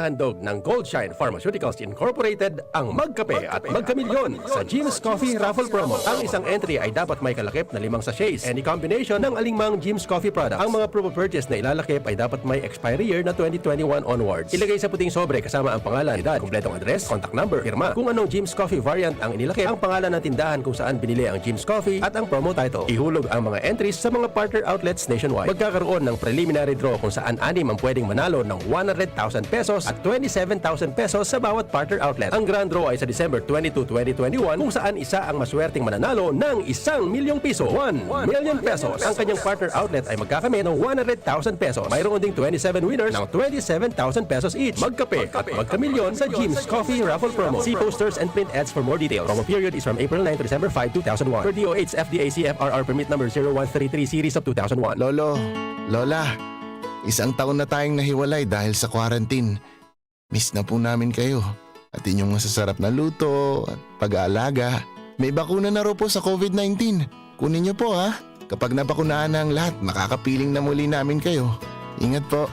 Handog ng Goldshine Pharmaceuticals Incorporated ang magkape at magkamilyon sa Jim's Coffee Raffle Promo. Ang isang entry ay dapat may kalakip na limang sachets. Any combination ng alingmang Jim's Coffee product. Ang mga proof of purchase na ilalakip ay dapat may expiry year na twenty twenty-one onwards. Ilagay sa puting sobre kasama ang pangalan, edad, kompletong address, contact number, pirma. Kung anong Jim's Coffee variant ang inilakip, ang pangalan ng tindahan kung saan binili ang Jim's Coffee at ang promo title. Ihulog ang mga entries sa mga partner outlets nationwide. Magkakaroon ng preliminary draw kung saan anim ang pwedeng manalo ng one hundred thousand pesos at twenty-seven thousand pesos sa bawat partner outlet. Ang grand draw ay sa December twenty-two, twenty twenty-one, kung saan isa ang maswerteng mananalo ng isang milyong piso, one million pesos. Ang kanyang partner outlet ay magkakamit ng one hundred thousand pesos. Mayroon ding twenty-seven winners ng twenty-seven thousand pesos each. Magkape at magkamilyon sa Jim's Coffee Raffle Promo. See posters and print ads for more details. Promo period is from April nine to December five, two thousand one. Per D O H F D A C F R R permit number zero one three three series of two thousand one. Lolo, Lola, isang taon na tayong nahiwalay dahil sa quarantine. Miss na po namin kayo at inyong masasarap na luto at pag-aalaga. May bakuna na raw po sa COVID nineteen. Kunin niyo po, ha. Kapag nabakunahan na ang lahat, makakapiling na muli namin kayo. Ingat po.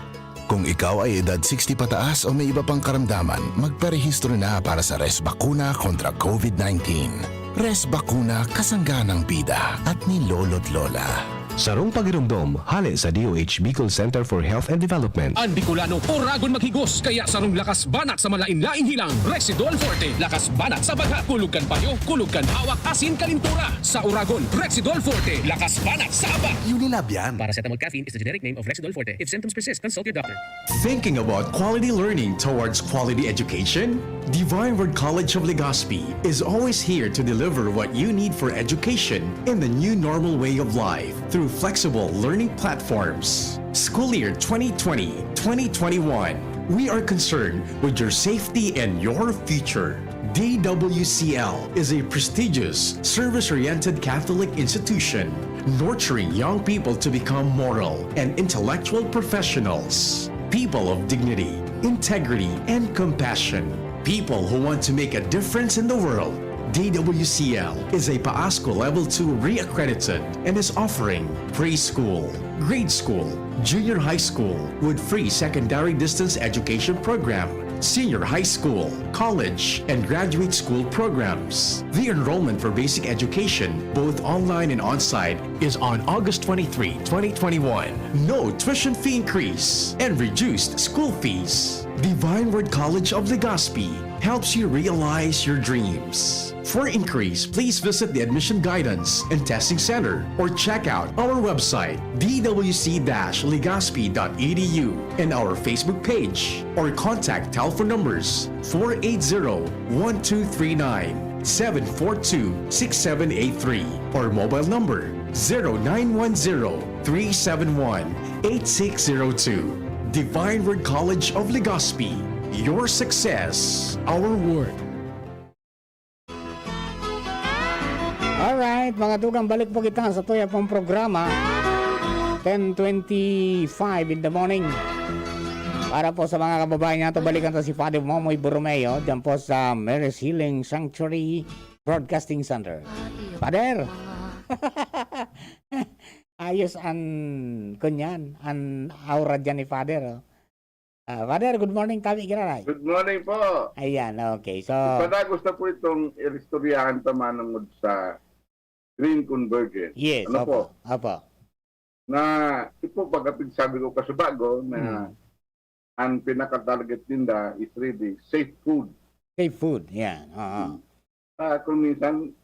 Kung ikaw ay edad sixty pataas o may iba pang karamdaman, magparehistro na para sa Res Bakuna kontra COVID nineteen. Res Bakuna, kasangga ng bida at ni Lolo't Lola. Sarong pagiromdom, hale sa D O H Bicol Center for Health and Development. An Bicolano, oragon maghigos, kaya sarong lakas banat sa malain-laing hilang, Rexidol Forte. Lakas banat sa bagha, kulog kan payo, kulog kan hawak, asin kalintura. Sa oragon, Rexidol Forte. Lakas banat sa aba. Unilab yan. Paracetamol caffeine is the generic name of Rexidol Forte. If symptoms persist, consult your doctor. Thinking about quality learning towards quality education? Divine Word College of Legazpi is always here to deliver what you need for education in the new normal way of life through flexible learning platforms. School year twenty twenty, twenty twenty-one, we are concerned with your safety and your future. D W C L is a prestigious, service-oriented Catholic institution nurturing young people to become moral and intellectual professionals, people of dignity, integrity, and compassion, people who want to make a difference in the world. D W C L is a PAASCO Level two re-accredited and is offering preschool, grade school, junior high school with free secondary distance education program, senior high school, college, and graduate school programs. The enrollment for basic education, both online and on-site, is on August twenty-three, twenty twenty-one. No tuition fee increase and reduced school fees. Divine Word College of Legazpi helps you realize your dreams. For inquiries, please visit the Admission Guidance and Testing Center or check out our website, d w c dash legazpi dot e d u, and our Facebook page, or contact telephone numbers four eight zero, one two three nine, seven four two, six seven eight three, or mobile number zero nine one zero, three seven one, eight six zero two. Divine Word College of Legazpi, your success, our word. Alright, mga tugang, balik po kita sa tuya pong programa, ten twenty-five in the morning. Para po sa mga kababayan natin, balikan to si Father Momoy Borromeo, dyan po sa Mary's Healing Sanctuary Broadcasting Center. Father! Ayos an, kunyan, an aura dyan ni Father, oh. Ah, Father, good morning, tabi giraray. Good morning po. Ayan, okay. So, Ipadagos na po itong iristoryahan ta manungod sa green convergence. Yes, Ano opo, po? opo. Na, ito po, pagkapig sabi ko kasubago na Hmm. ang pinaka-target ninda is really safe food. Safe food, yan. Oo. Ah, kung minsan,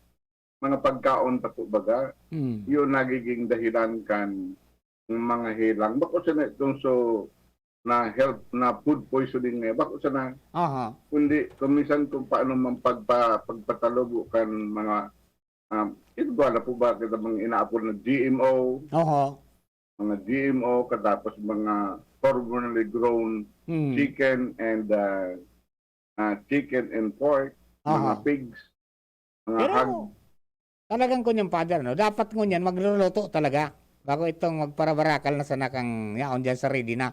mga pagkaon ta po baga, Mm. yun nagiging dahilan kan mga helang. Bako sana itong so na health, na food poisoning na, bako sana, Aha. kundi kung minsan kung paano man pagpa-, pagpatalubo kan mga, um, ito ba na po ba kita mga inaapod na G M O? Oho. Mga G M O, katapos mga hormonally grown Mm. chicken and, uh, uh, chicken and pork, mga Aha. pigs, mga Pero hog. talagang kunyan, Father, no? Dapat ngunyan magluluto talaga. Bago itong magparabarakal na sana kang yaon dyan sa ready na.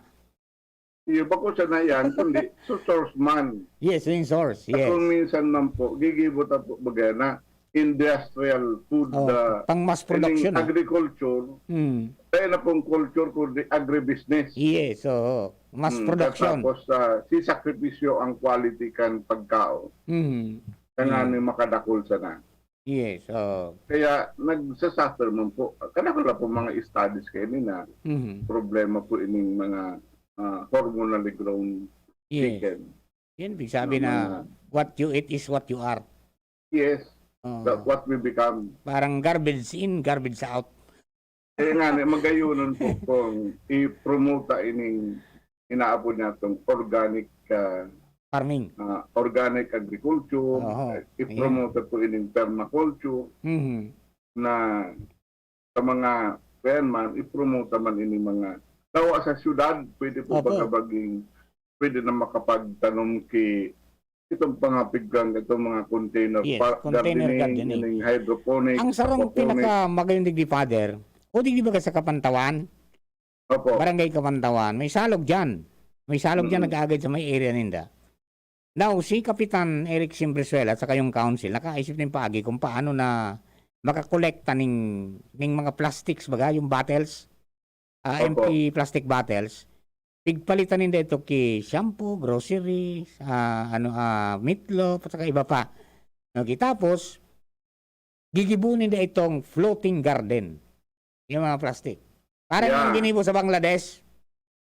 Iyo, bako sana yan, kundi so source man. Yes, yung source, At yes. kung minsan man po, gigibo ta po baga na industrial food, Oh, uh, pang mass I mean, production, ah. agriculture, Mm. Kaya na pong culture, kundi agribusiness. Yes, oo. Mass Mm, production. Tapos, ah, sisakripisyo ang quality kan pagkaon. Mm. Kaya nga Mm. ni makadakol sana. Yes, oo. Kaya nagsasuffer man po. Kadakol na po mga studies kayo ni na Mhm. problema po ining mga, ah, hormonally grown Yes. chicken. Yan, ibig sabi Mga na, what you eat is what you are. Yes. Oo. That what we become. Parang garbage in, garbage out. Kaya nga, ni, magayunon po kung i-promote ta ining inaapod niya itong organic, ah, Farming. ah, organic agriculture, Oho, eh, i-promote po ining permaculture Mhm. na sa mga, kaya man, i-promote man ini mga tawa sa syudad, pwede po Opo. baga maging, pwede na makapagtanom ki, itong mga pigkang, itong mga container Yes, pa-, container gardening, gardening. ining hydroponics, Ang sarong aquaponics. pinakamagayon digdi, Father, o digdi baga sa Kapantawan, Opo. Barangay Kapantawan, may salog diyan. May salog diyan, Mm. nag-aagid sa may area ninda. Now, si Kapitan Eric Simbrizuela at saka yung council, nakaisip nin paagi kung paano na makakolekta ning, ning mga plastics, baga, yung bottles, ah, Opo. empty plastic bottles. Pigpalitan ninda ito ki shampoo, groceries, ah, ano, ah, meatloaf, at saka iba pa. Okay, tapos, gigibo ninda itong floating garden. Yung mga plastic. Parang yung Yeah. ginibo sa Bangladesh.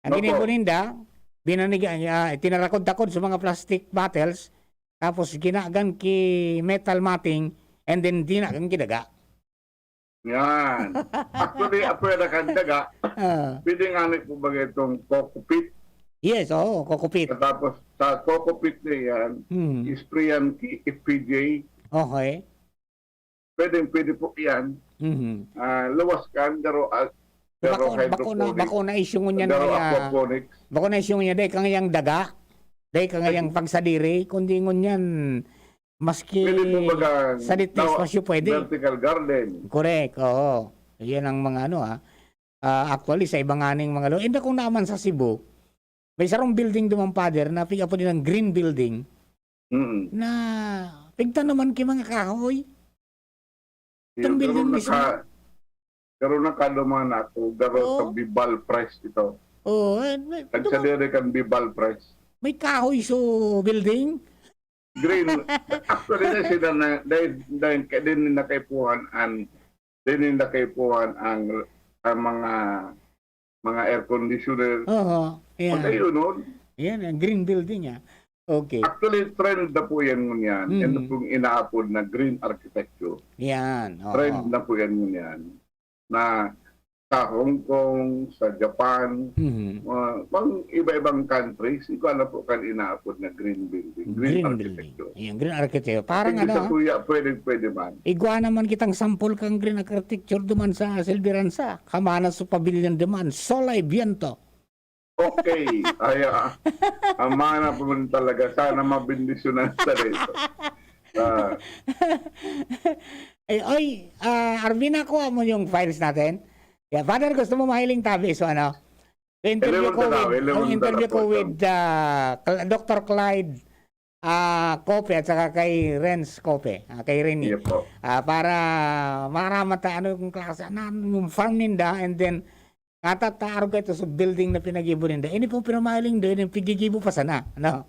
Ang Opo. ginibo ninda, binaniga-, ah, tinarakod-takod sa mga plastic bottles, tapos ginagan ki metal matting, and then dinagan ki daga. Yan. Actually, apwera kan daga, Ah. pwede nga ni po bagay itong coco peat. Yes, oo, coco peat. Tapos, sa coco peat na yan, Hmm. isprayan ki F P J. Okay. Pwedeng pwede po yan. Mhm. Ah, lawas kan, garo, ah, garo Bako, bako na, hydroponic, bako na isyu ngunyan garo kaya, aquaponics. bako na isyu ngunyan, dahil kangayang daga, dahil kangayang Ay. pagsadiri, kundi ngunyan, maski Pwede po baga sa litna tawa-, espasyo, pwede. vertical garden. Correct, oo. Yan ang mga ano, ah. Ah, actually, sa iba nga ning mga lo-, hindi ko naman sa Cebu, may sarong building duman, Father, na piga po din ang green building. Mm. Na pigtanaman ki mga kahoy. Itong Pero building mismo. naka-, pero nakaduman ako, garo Oo. sa Bibal Press ito. Oo, eh, may, Nagsadiri kan Bibal Press. may kahoy so building? Green. Actually, na sila na, dahil, dahil ka-, din na kaipuhan ang, din na kaipuhan ang, ang mga, mga air conditioner. Oo, ayan. Pag ayun, nun. Ayan, ang green building, ah. Okay. Actually, trend na po yan ngunyan. Yan Mm. pong inaapod na green architecture. Yan, oo. Trend na po yan ngunyan. Na sa Hong Kong, sa Japan, Mhm. ah, pang iba-ibang countries, ikaw na po kan inaapod na green building, green Green architecture. building. Ayan, green architecture. Parang Pwede ano, sa ah, kuya, pwede, pwede man. igwa naman kitang sampol kang green architecture duman sa Silveranza. Kamana sa pavilion duman. Sol ay viento. Okay. Ay, ah, amana po man talaga. Sana mabendisyonan sa dito. Ah. Ay, oy, ah, Arvin, nakuha mo yung files natin? Yeah, Father, gusto mo mahiling tabi? So, ano? Interview Eleven ko tanaw, with, eleven ang interview tanaw ko po, with, Tom. ah, Cl-, Doctor Clyde, ah, Cope at saka kay Renz Cope, ah, kay Rene. Yes po. Ah, para maaraman ta ano yung klase, ano, yung farm ninda, and then, katataarog ka ito sa building na pinagibo ninda. Ini pong pinamahiling doon, yung pigigibo pa sana, no?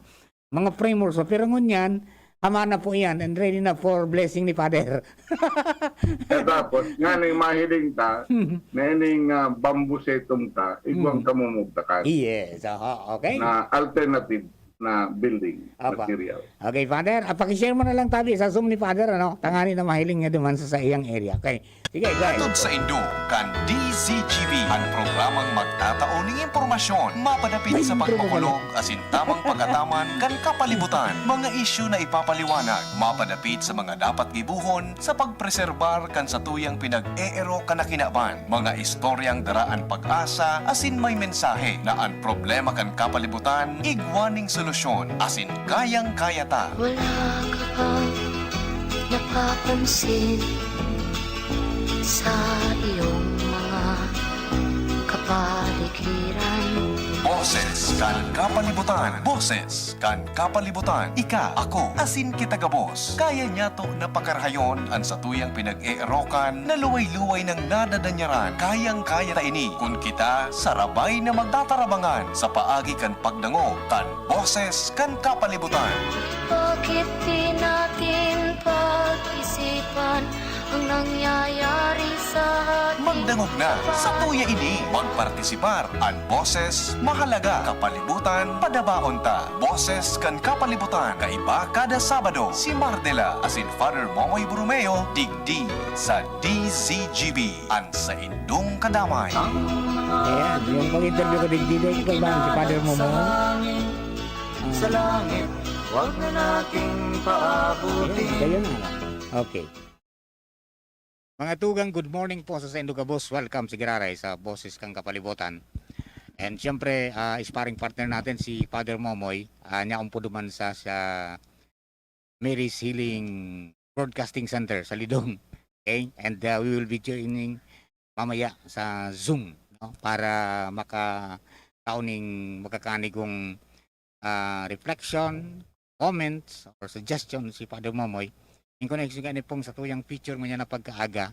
Mga primors, so, pero ngunyan, tama na po yan, and ready na for blessing ni Father. Eh, tapos, nga nang mahiling ta, na ining, ah, bamboo setum ta, igwang Hmm. kamumugtakan. Yes, aha, okay. Na alternative na building Apa. material. Okay, Father, ah, pakishare mo na lang tabi sa Zoom ni Father, ano? Tangani na mahiling niya duman sa, sa iyang area. Okay. Sige, go ahead. Hatod saindo kan D Z G B, an programang magtatao ning impormasyon mapadapit May sa impormasyon pagbakulog asin tamang pag-ataman kan kapalibutan. Mga isyu na ipapaliwanag mapadapit sa mga dapat gibohon sa pagpreserbar kan satuyang pinag-eero kan kinaban. Mga istoryang dara an pag-asa asin may mensahe na an problema kan kapalibutan igwa ning solusyon asin kayang-kaya ta. Wala ka bang napapansin sa iyong mga kapaligiran? Boses Kan kapalibutan, boses. Kan kapalibutan, ika, ako, asin kita gabos. Kaya niyato na pakarahayon an satuyang pinag-eerokan na luway-luway nang nadadanyaran. Kayang-kaya ta ini kun kita sarabay na magtatarabangan sa paagi kan pagdangog kan boses kan kapalibutan. Bakit di natin pag-isipan ang nangyayari sa ating Magdangog na sa tuya ini. Magpartisipar. An boses mahalaga. Kapalibutan, padabaon ta. Boses kan kapalibutan. Kaiba kada Sabado. Si Mardela asin Father Momoy Borromeo, digdi sa D Z G B. An saindong kadamay. Ayan, yung pag-interview ko digdi, dahil ko kaibahan si Father Momoy. Sa langit, wag na nating paabutin. Ayun, kayo na. Okay. Mga tugang, good morning po sa saindo gabos. Welcome, si Giraray, sa Boses kan Kapalibutan. And siyempre, ah, sparring partner natin si Father Momoy. Ah, niya akong po duman sa, sa Mary's Healing Broadcasting Center sa Lidong. Okay? And, ah, we will be joining mamaya sa Zoom, no? Para maka-, tao ning magkakanigong, ah, reflection, comments, or suggestion si Father Momoy. In connection gani pong sa tuyang feature mo niya na pagkaaga,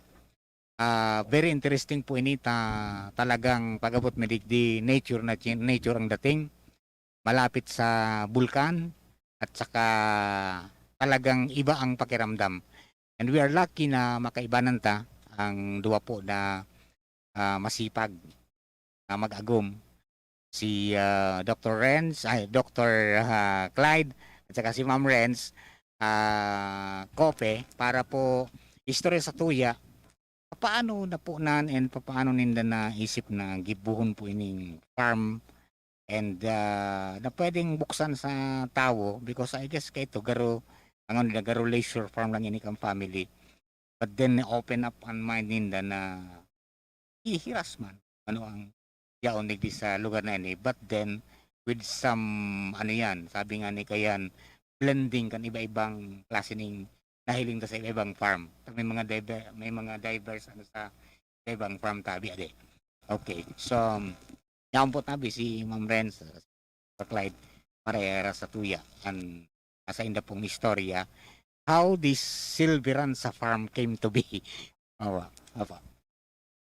ah, very interesting po ini ta-, talagang pag-abot mi digdi, nature na chi-, nature ang dating, malapit sa bulkan, at saka talagang iba ang pakiramdam. And we are lucky na makaibanan ta ang duwa po na, ah, masipag na mag-agom, si, ah, Doctor Renz, ay, Doctor, ah, Clyde, at saka si Ma'am Renz, ah, Cope, para po istorya sa tuya, papaano napunan and papaano ninda naisip na gibohon po ining farm and, ah, na pwedeng buksan sa tawo, because I guess kaito garo, ang ano nila, garo leisure farm lang ini kan family. But then, open up an mind ninda na hihiras man ano ang yaon digdi sa lugar na ini. But then, with some, ano yan, sabi nga ni Kayan, blending kan iba-ibang klase ning nahiling ta sa iba-ibang farm. May mga diver-, may mga diverse ano sa iba-ibang farm tabi, ade. Okay. So, um, yaon po tabi si Ma'am Renz, Sir Clyde, para sa tuya, an, sa inda pong istorya, how this Silveranza Farm came to be. Awa, apa.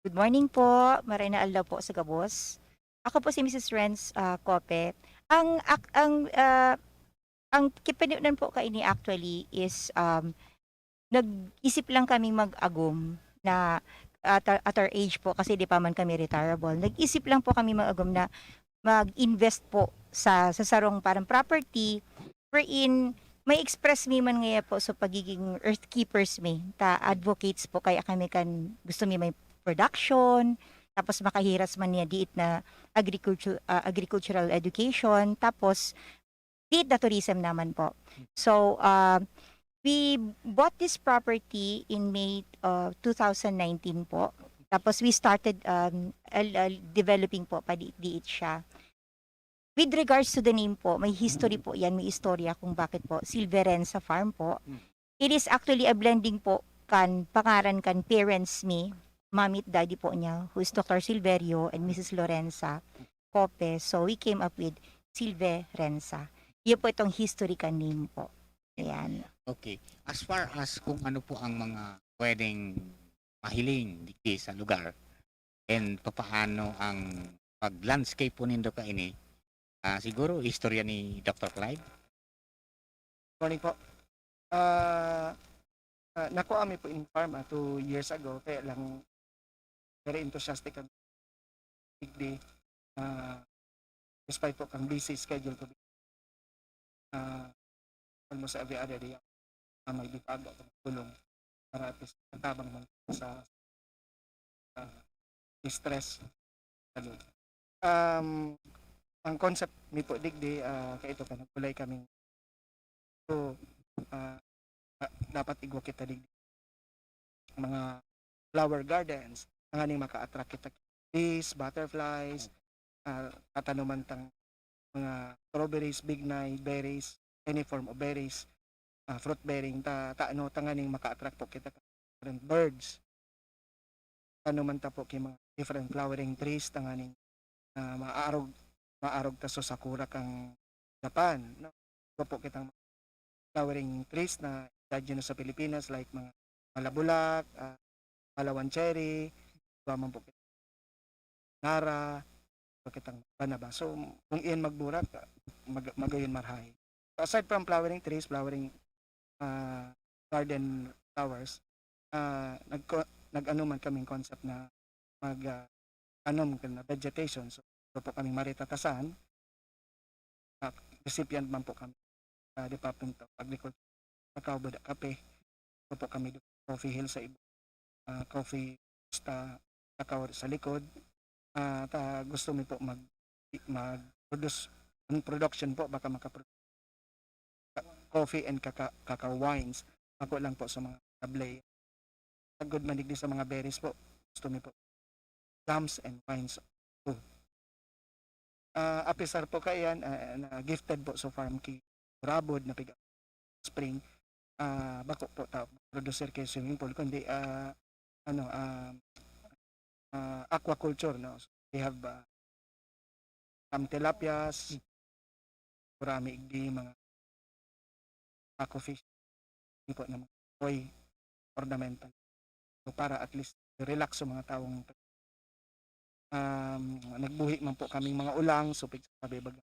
Good morning po. Maray na aldaw po sa gabos. Ako po si Missus Renz, ah, Cope. Ang ak-, ang, ah, ang kipinunan po kaini actually is, um, nag-isip lang kami mag-agom na at, at our age po, kasi di pa man kami retirable. Nag-isip lang po kami mag-agom na mag-invest po sa, sa sarong parang property wherein may express mi man ngaya po sa pagiging earth keepers mi. Ta advocates po kaya kami kan gusto mi may production, tapos makahiras man niya diit na agriculture, ah, agricultural education, tapos diit na tourism naman po. So, ah, we bought this property in May, ah, two thousand nineteen po. Tapos we started, um, al-, al-, developing po pa di-, diit siya. With regards to the name po, may history po yan, may istorya kung bakit po Silverenza Farm po. It is actually a blending po kan pangaran kan parents mi, mommy at daddy po niya, who is Doctor Silverio and Missus Lorenza Cope. So we came up with Silverenza. Yun po itong historical name po. Ayan. Okay. As far as kung ano po ang mga pwedeng mahiling digdi sa lugar, and papaano ang pag-landscape po nindo kaini, ah, siguro istorya ni Doctor Clyde? Morning po. Ah, ah, nakuha mi po in farm, ah, two years ago, kaya lang very enthusiastic kami. Digdi, ah, despite po kang busy schedule ko, ah, almost every other day, ah, may di pa ako tulong para at least matabang man sa, ah, stress. Um, ang concept mi po digdi, ah, kaito ka, nagkulay kaming, so, ah, ah, dapat igwa kita digdi mga flower gardens, tanganing maka-attract kita bees, butterflies, ah, tatanuman tang mga strawberries, bignay, berries, any form of berries, ah, fruit bearing, ta, ta, ano, tanganing maka-attract po kita different birds. Tanuman ta po ki mga different flowering trees tanganing, ah, maarog maarog ta sa sakura kan Japan, no? Igwa po kitang flowering trees na indigenous sa Pilipinas, like mga malabulak, ah, Palawan cherry, igwa man po kita nara, igwa kitang banaba. So, kung iyan magburak, mag-, magayon marahay. So, aside from flowering trees, flowering, ah, garden flowers, ah, nagko-, nag-ano man kaming concept na mag, ah, anom na vegetation. So, igwa po kaming maritatasan, ah, recipient man po kami sa Department of Agriculture, Cacao, Buda, Kape. Igwa po kami do-, Coffee Hill sa iba, ah, coffee sa, sa, sa likod. Ah, ta gusto mi po mag, mag-produce, ang production po baka maka-produce coffee and cacao, cacao wines. Ako lang po sa mga tablay. Sagkod man digdi sa mga berries po, gusto mi po jams and wines too. Ah, apisar po kaiyan, ah, na gifted po sa farm ki Rabod na piga spring, ah, bako po ta producer kay swimming pool, kundi, ah, ano, ah, ah, aquaculture, no? So, we have, ah, some tilapias, gurami igdi, mga aquafish, igdi po na mga koi, ornamental. So, para at least relax sa mga taong, um, nagbuhi man po kaming mga ulang, so, pigsasabi baga,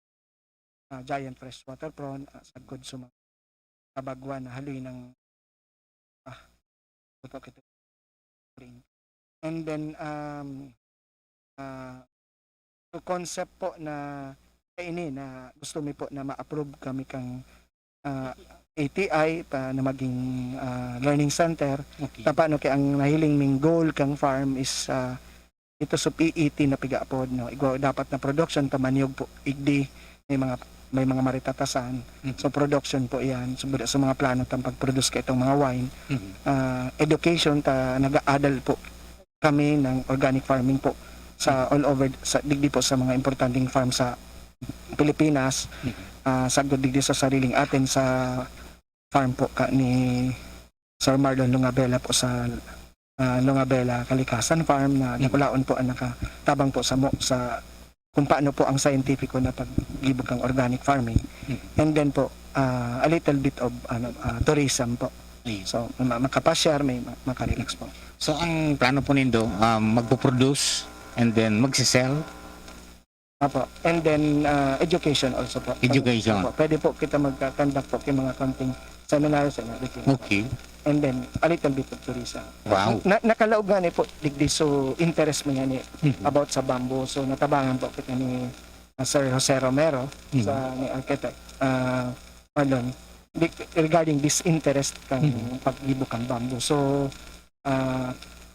ah, giant freshwater prawn, ah, sagkod sa mga kabagwan na haloy ng, ah, ito po, kito, spring. And then, um, ah, so concept po na kaini na gusto mi po na ma-approve kami kang, ah, A T I pa na maging, ah, learning center. Okay. Ta paano kay ang nahiling ming goal kang farm is, ah, ito sa P E T na piga-apod, no? Igwa dapat na production ta maniyog po, igdi, may mga, may mga maritatasan. Mhm. So, production po iyan. So, buda sa mga plano tang pag-produce ka itong mga wine. Mhm. Ah, education ta nag-aadal po kami ng organic farming po sa all over, sa digdi po sa mga importanteng farm sa Pilipinas. Mhm. Ah, sagkod digdi sa sariling atin sa farm po ka ni Sir Marlon Longabela po sa, ah, Longabela Kalikasan Farm na Mhm. dakulaon po ang nakatabang po samo sa kung paano po ang scientific na paggibo kang organic farming. Mhm. And then po, ah, a little bit of, ano, ah, tourism po. Ayun. So, ma-, makapasyar, may ma-, makarelax po. So, ang plano po nindo, um, magpo-produce and then magsisell? Apo. And then, ah, education also po. Education. Apo. Pwede po kita magka-conduct po kay mga konting seminars and everything. Okay. And then, a little bit of tourism. Wow. Na, nakalaog nga ni po, digdi, so, interest mo nga ni Mhm. about sa bamboo. So, natabangan po kita ni, ah, Sir Jose Romero Mhm. sa, ni Architect, ah, Marlon, di-, regarding this interest kan Mhm. paggibo kan bamboo. So, ah,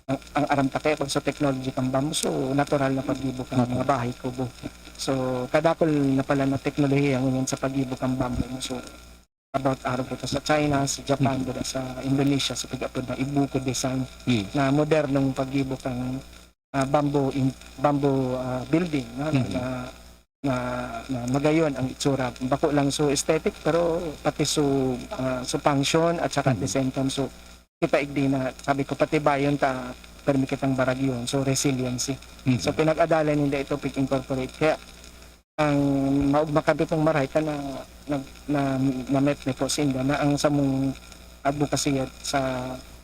ang, ang aram ta kaya pag sa technology kan bamboo, so, natural na paggibo kan Mhm. mga bahay kubo. So, kadakul na pala na teknolohiya ngunyan sa paggibo kan bamboo. So, about arog kita sa China, sa Japan, Mhm. dira sa Indonesia, sa pag-apod na Ibuko design, Mhm. na modernong paggibo kan, ah, bamboo in, bamboo, ah, building, no? Mhm. Na, na, na magayon ang itsura. Bako lang so aesthetic, pero pati so, ah, so function at saka at the Mhm. same time, so kita igdi na, sabi ko, patibayon ta, permi kitang baragyon. So, resiliency. Mhm. So, pinag-adalan ninda ito, pig-incorporate. Kaya, ang maugma kami pong marahay ka na, na, na, na-meet ni po sinda na ang samong advocacy at sa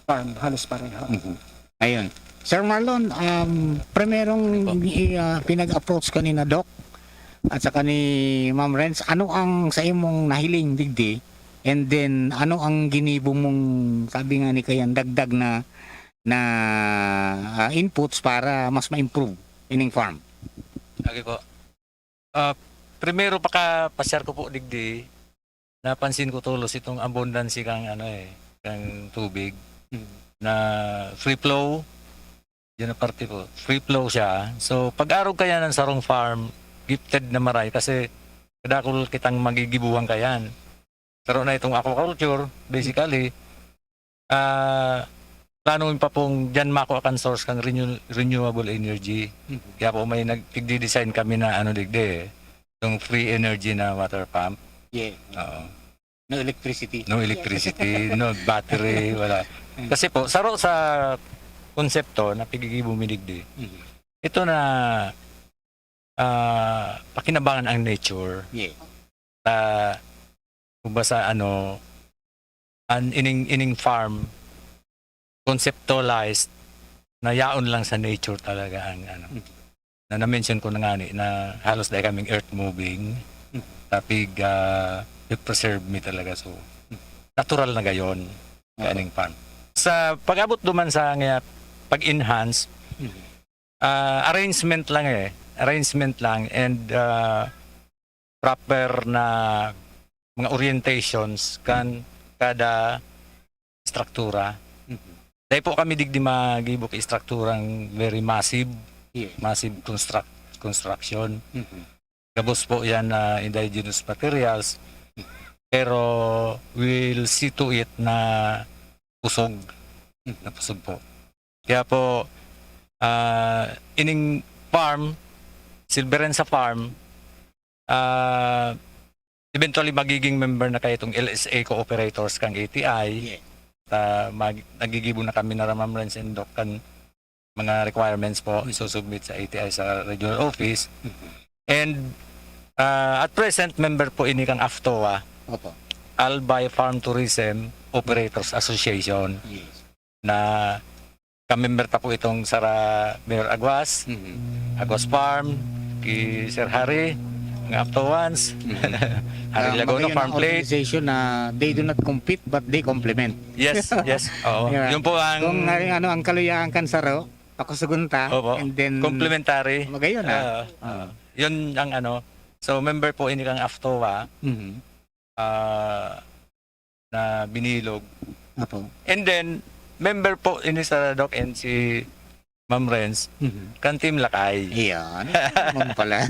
farm, halos pareho. Mhm. Ayun. Sir Marlon, um, primerong Ano po? i-, ah, pinag-approach ka ni na Doc at saka ni Ma'am Renz, ano ang sa imong nahiling digdi? And then, ano ang ginibo mong, sabi nga ni Kayan, dagdag na, na, ah, inputs para mas ma-improve ining farm? Okay po. Ah, primero, pakapasyar ko po digdi, napansin ko tolos itong abundance kang, ano, eh, kang tubig Mm. na free flow. Diyan na parte po, free flow siya. So, pag-arog kaya ng sarong farm, gifted na maray kasi kadakul kitang magigibuhan kayan. Pero na itong aquaculture, basically, ah, plano pa pong diyan makuha kan source kang renew-, renewable energy. Mhm. Kaya po may nag-, nagdi-design kami na ano digdi eh, yung free energy na water pump. Yeah. Oo. No electricity. No electricity, no battery, wala. Mm. Kasi po, saro sa konsepto na pigigibo mi digdi, Mhm. ito na ah, pakinabangan ang nature. Yeah. Ah, kumbaga sa ano, an ining ining farm conceptualized na yaon lang sa nature talaga ang ano. Mm. Na na-mention ko na nga ni na halos dai kaming earth moving. Mm. Tapig ah, preserve mi talaga, so natural na gayon Okay. kaning farm. Sa pag-abot duman sa nga pag-enhance, Mhm. ah, arrangement lang eh. Arrangement lang and ah, proper na mga orientations kan kada struktura. Mhm. Dai po kami digdi magibo ki strukturang very massive, Yeah. massive construct construction. Mhm. Gabos po yan na indigenous materials. Pero we'll see to it na pusog. Mhm. Na pusog po. Kaya po, ah, ining farm, Silverenza Farm, ah, eventually magiging member na kayo itong L S A cooperators kang A T I. Yeah. Ah, mag, nagigibo na kami na Ma'am Renz and Doc kan mga requirements po isusubmit sa A T I sa regional office. Mhm. And ah, at present, member po ini kang AFTOA, Opo. Albay Farm Tourism Operators Association, Yes. na kamember ta po itong sara Mayor Aguas, Mhm. Aguas Farm, ki Sir Harry, mga AFTOANs, Harry Ah, Laguna, magayon Farm ang Plate. Organization na they do not compete but they complement. Yes, yes. Oo. Yeah. Yun po ang... Kung ano, ano ang kaluyahan kan saro, pakusugon ta, Opo. And then, Complementary. Magayon na. Ah, ah. Yun ang ano. So, member po ini kang AFTOA, Mhm. ah, na binilog. Opo. And then, member po ini sa Doc and si Ma'am Renz, Mhm. kan Team Lakay. Iyan. Ma'am pala.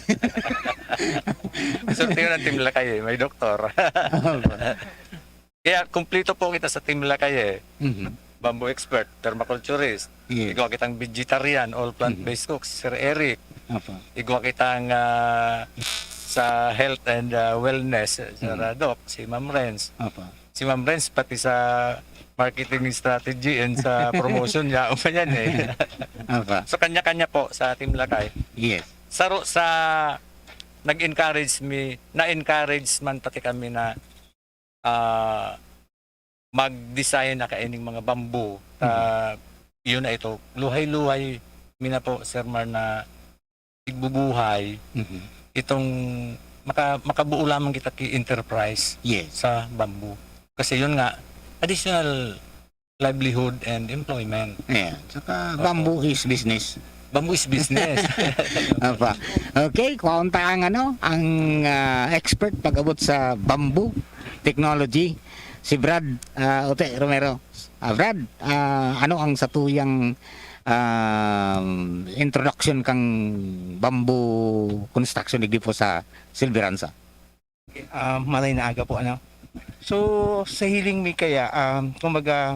Swerte yun ang Team Lakay eh. May doktor. Opo. Kaya kumplito po kita sa Team Lakay eh. Mhm. Bamboo expert, permaculturist. Yes. Igwa kitang vegetarian, all plant-based cooks, Sir Eric. Opo. Igwa kitang ah, sa health and ah, wellness, Sir Mhm. Doc, si Ma'am Renz. Opo. Si Ma'am Renz, pati sa marketing strategy and sa promotion niya, pa yan eh. Opo. So, kanya-kanya po sa Team Lakay. Yes. Saro sa nag-encourage mi, na-encourage man pati kami na ah, mag-design na kaining mga bamboo. Ta, yun na ito. Luhay-luhay, mi na po, Sir Mar, na igbubuhay Mhm. itong maka, makabuo lamang kita ki enterprise Yes. sa bamboo. Kasi yun nga, additional livelihood and employment. Ayan. Saka bamboo is business. Bamboo is business. Apa. Okay, kwaon ta ang ano, ang ah, expert pag-abot sa bamboo technology, si Brad ah, Ote Romero. Ah, Brad, ah, ano ang satuyang um, introduction kang bamboo construction digdi po sa Silveranza? Ah, maray na aga po, ano. So, sa hiling mi kaya, um, kumbaga,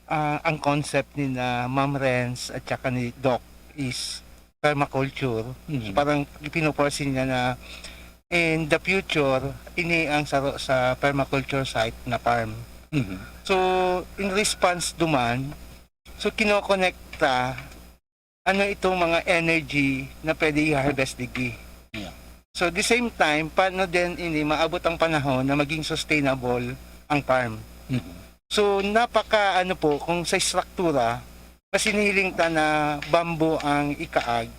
ah, ang concept ni na Ma'am Renz at saka ni Doc is permaculture. Mhm. Parang ipinoforesee niya na in the future, ini ang saro sa permaculture site na farm. Mhm. So, in response duman, so kinokonekta ano itong mga energy na pwede i-harvest digdi. Yeah. So, the same time, paano din ini maabot ang panahon na maging sustainable ang farm? Mhm. So, napaka ano po, kung sa struktura, kasi nihiling ta na bamboo ang ikaag.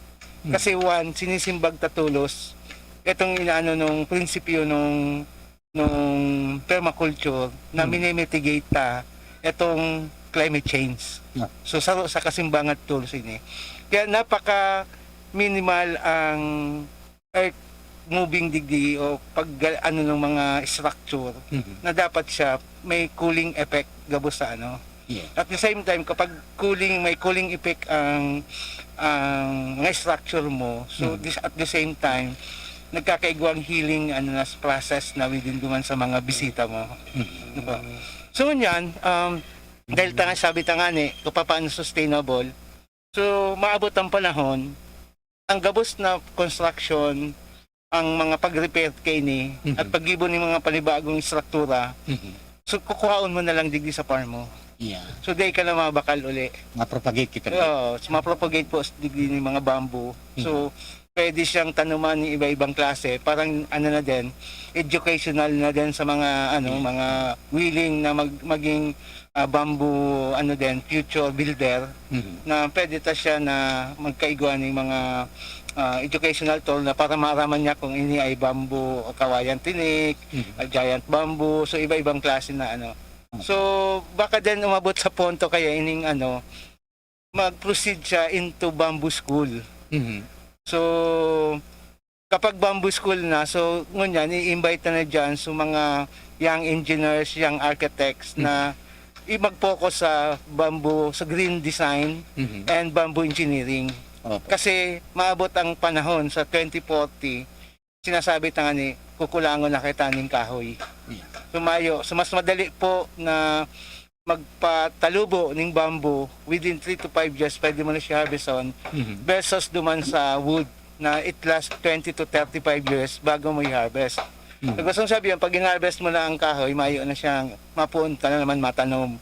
Kasi one, sinisimbag ta tolos itong inaano nung prinsipyo nung nung permaculture na Hmm. minimitigate ta itong climate change. Yeah. So, saro sa kasimbangan tolos ini. Kaya napaka minimal ang earth moving digdi o pag ano ng mga structure Mhm. na dapat siya may cooling effect gabos sa ano. Yeah. At the same time, kapag cooling, may cooling effect ang ang mga structure mo, so Mhm. this, at the same time, nagkakaigwang healing ano na process na within duman sa mga bisita mo. Mhm. Diba? So ngunyan, um, dahil ta nga sabi ta nga ni, kung paano sustainable, so maabot ang panahon, ang gabos na construction, ang mga pag-repair kaini, Mhm. at paggibo ng mga panibagong struktura, Mhm. so kukuhaon mo na lang digdi sa farm mo. Yeah. So di ka na mabakal uli. Ma-propagate kita. Oo, so mapropagate po digdi ng mga bamboo. So, pwede siyang tanuman ng iba-ibang klase. Parang ano na din, educational na din sa mga ano, mga willing na mag-, maging ah, bamboo, ano din, future builder, na pwede ta siya na magkaigwa ng mga ah, educational tool na para maaraman niya kung ini ay bamboo o kawayan tinik, ah, giant bamboo, so iba-ibang klase na ano. So baka din umabot sa punto kaya ining ano, mag-proceed siya into bamboo school. So kapag bamboo school na, so ngunyan i-invite na na diyan so mga young engineers, young architects na i-, mag-focus sa bamboo, sa green design and bamboo engineering. Opo. Kasi maabot ang panahon sa twenty forty, sinasabi ta nga ni, kukulangon na kita ning kahoy. Yeah. So mayo, so mas madali po na magpatalubo ning bamboo within three to five years, pwede mo na siya harveston, versus duman sa wood na it lasts twenty to thirty-five years bago mo i-harvest. So, gustong sabihin, pag in-harvest mo na ang kahoy, mayo na siyang mapuon ka na naman matanom.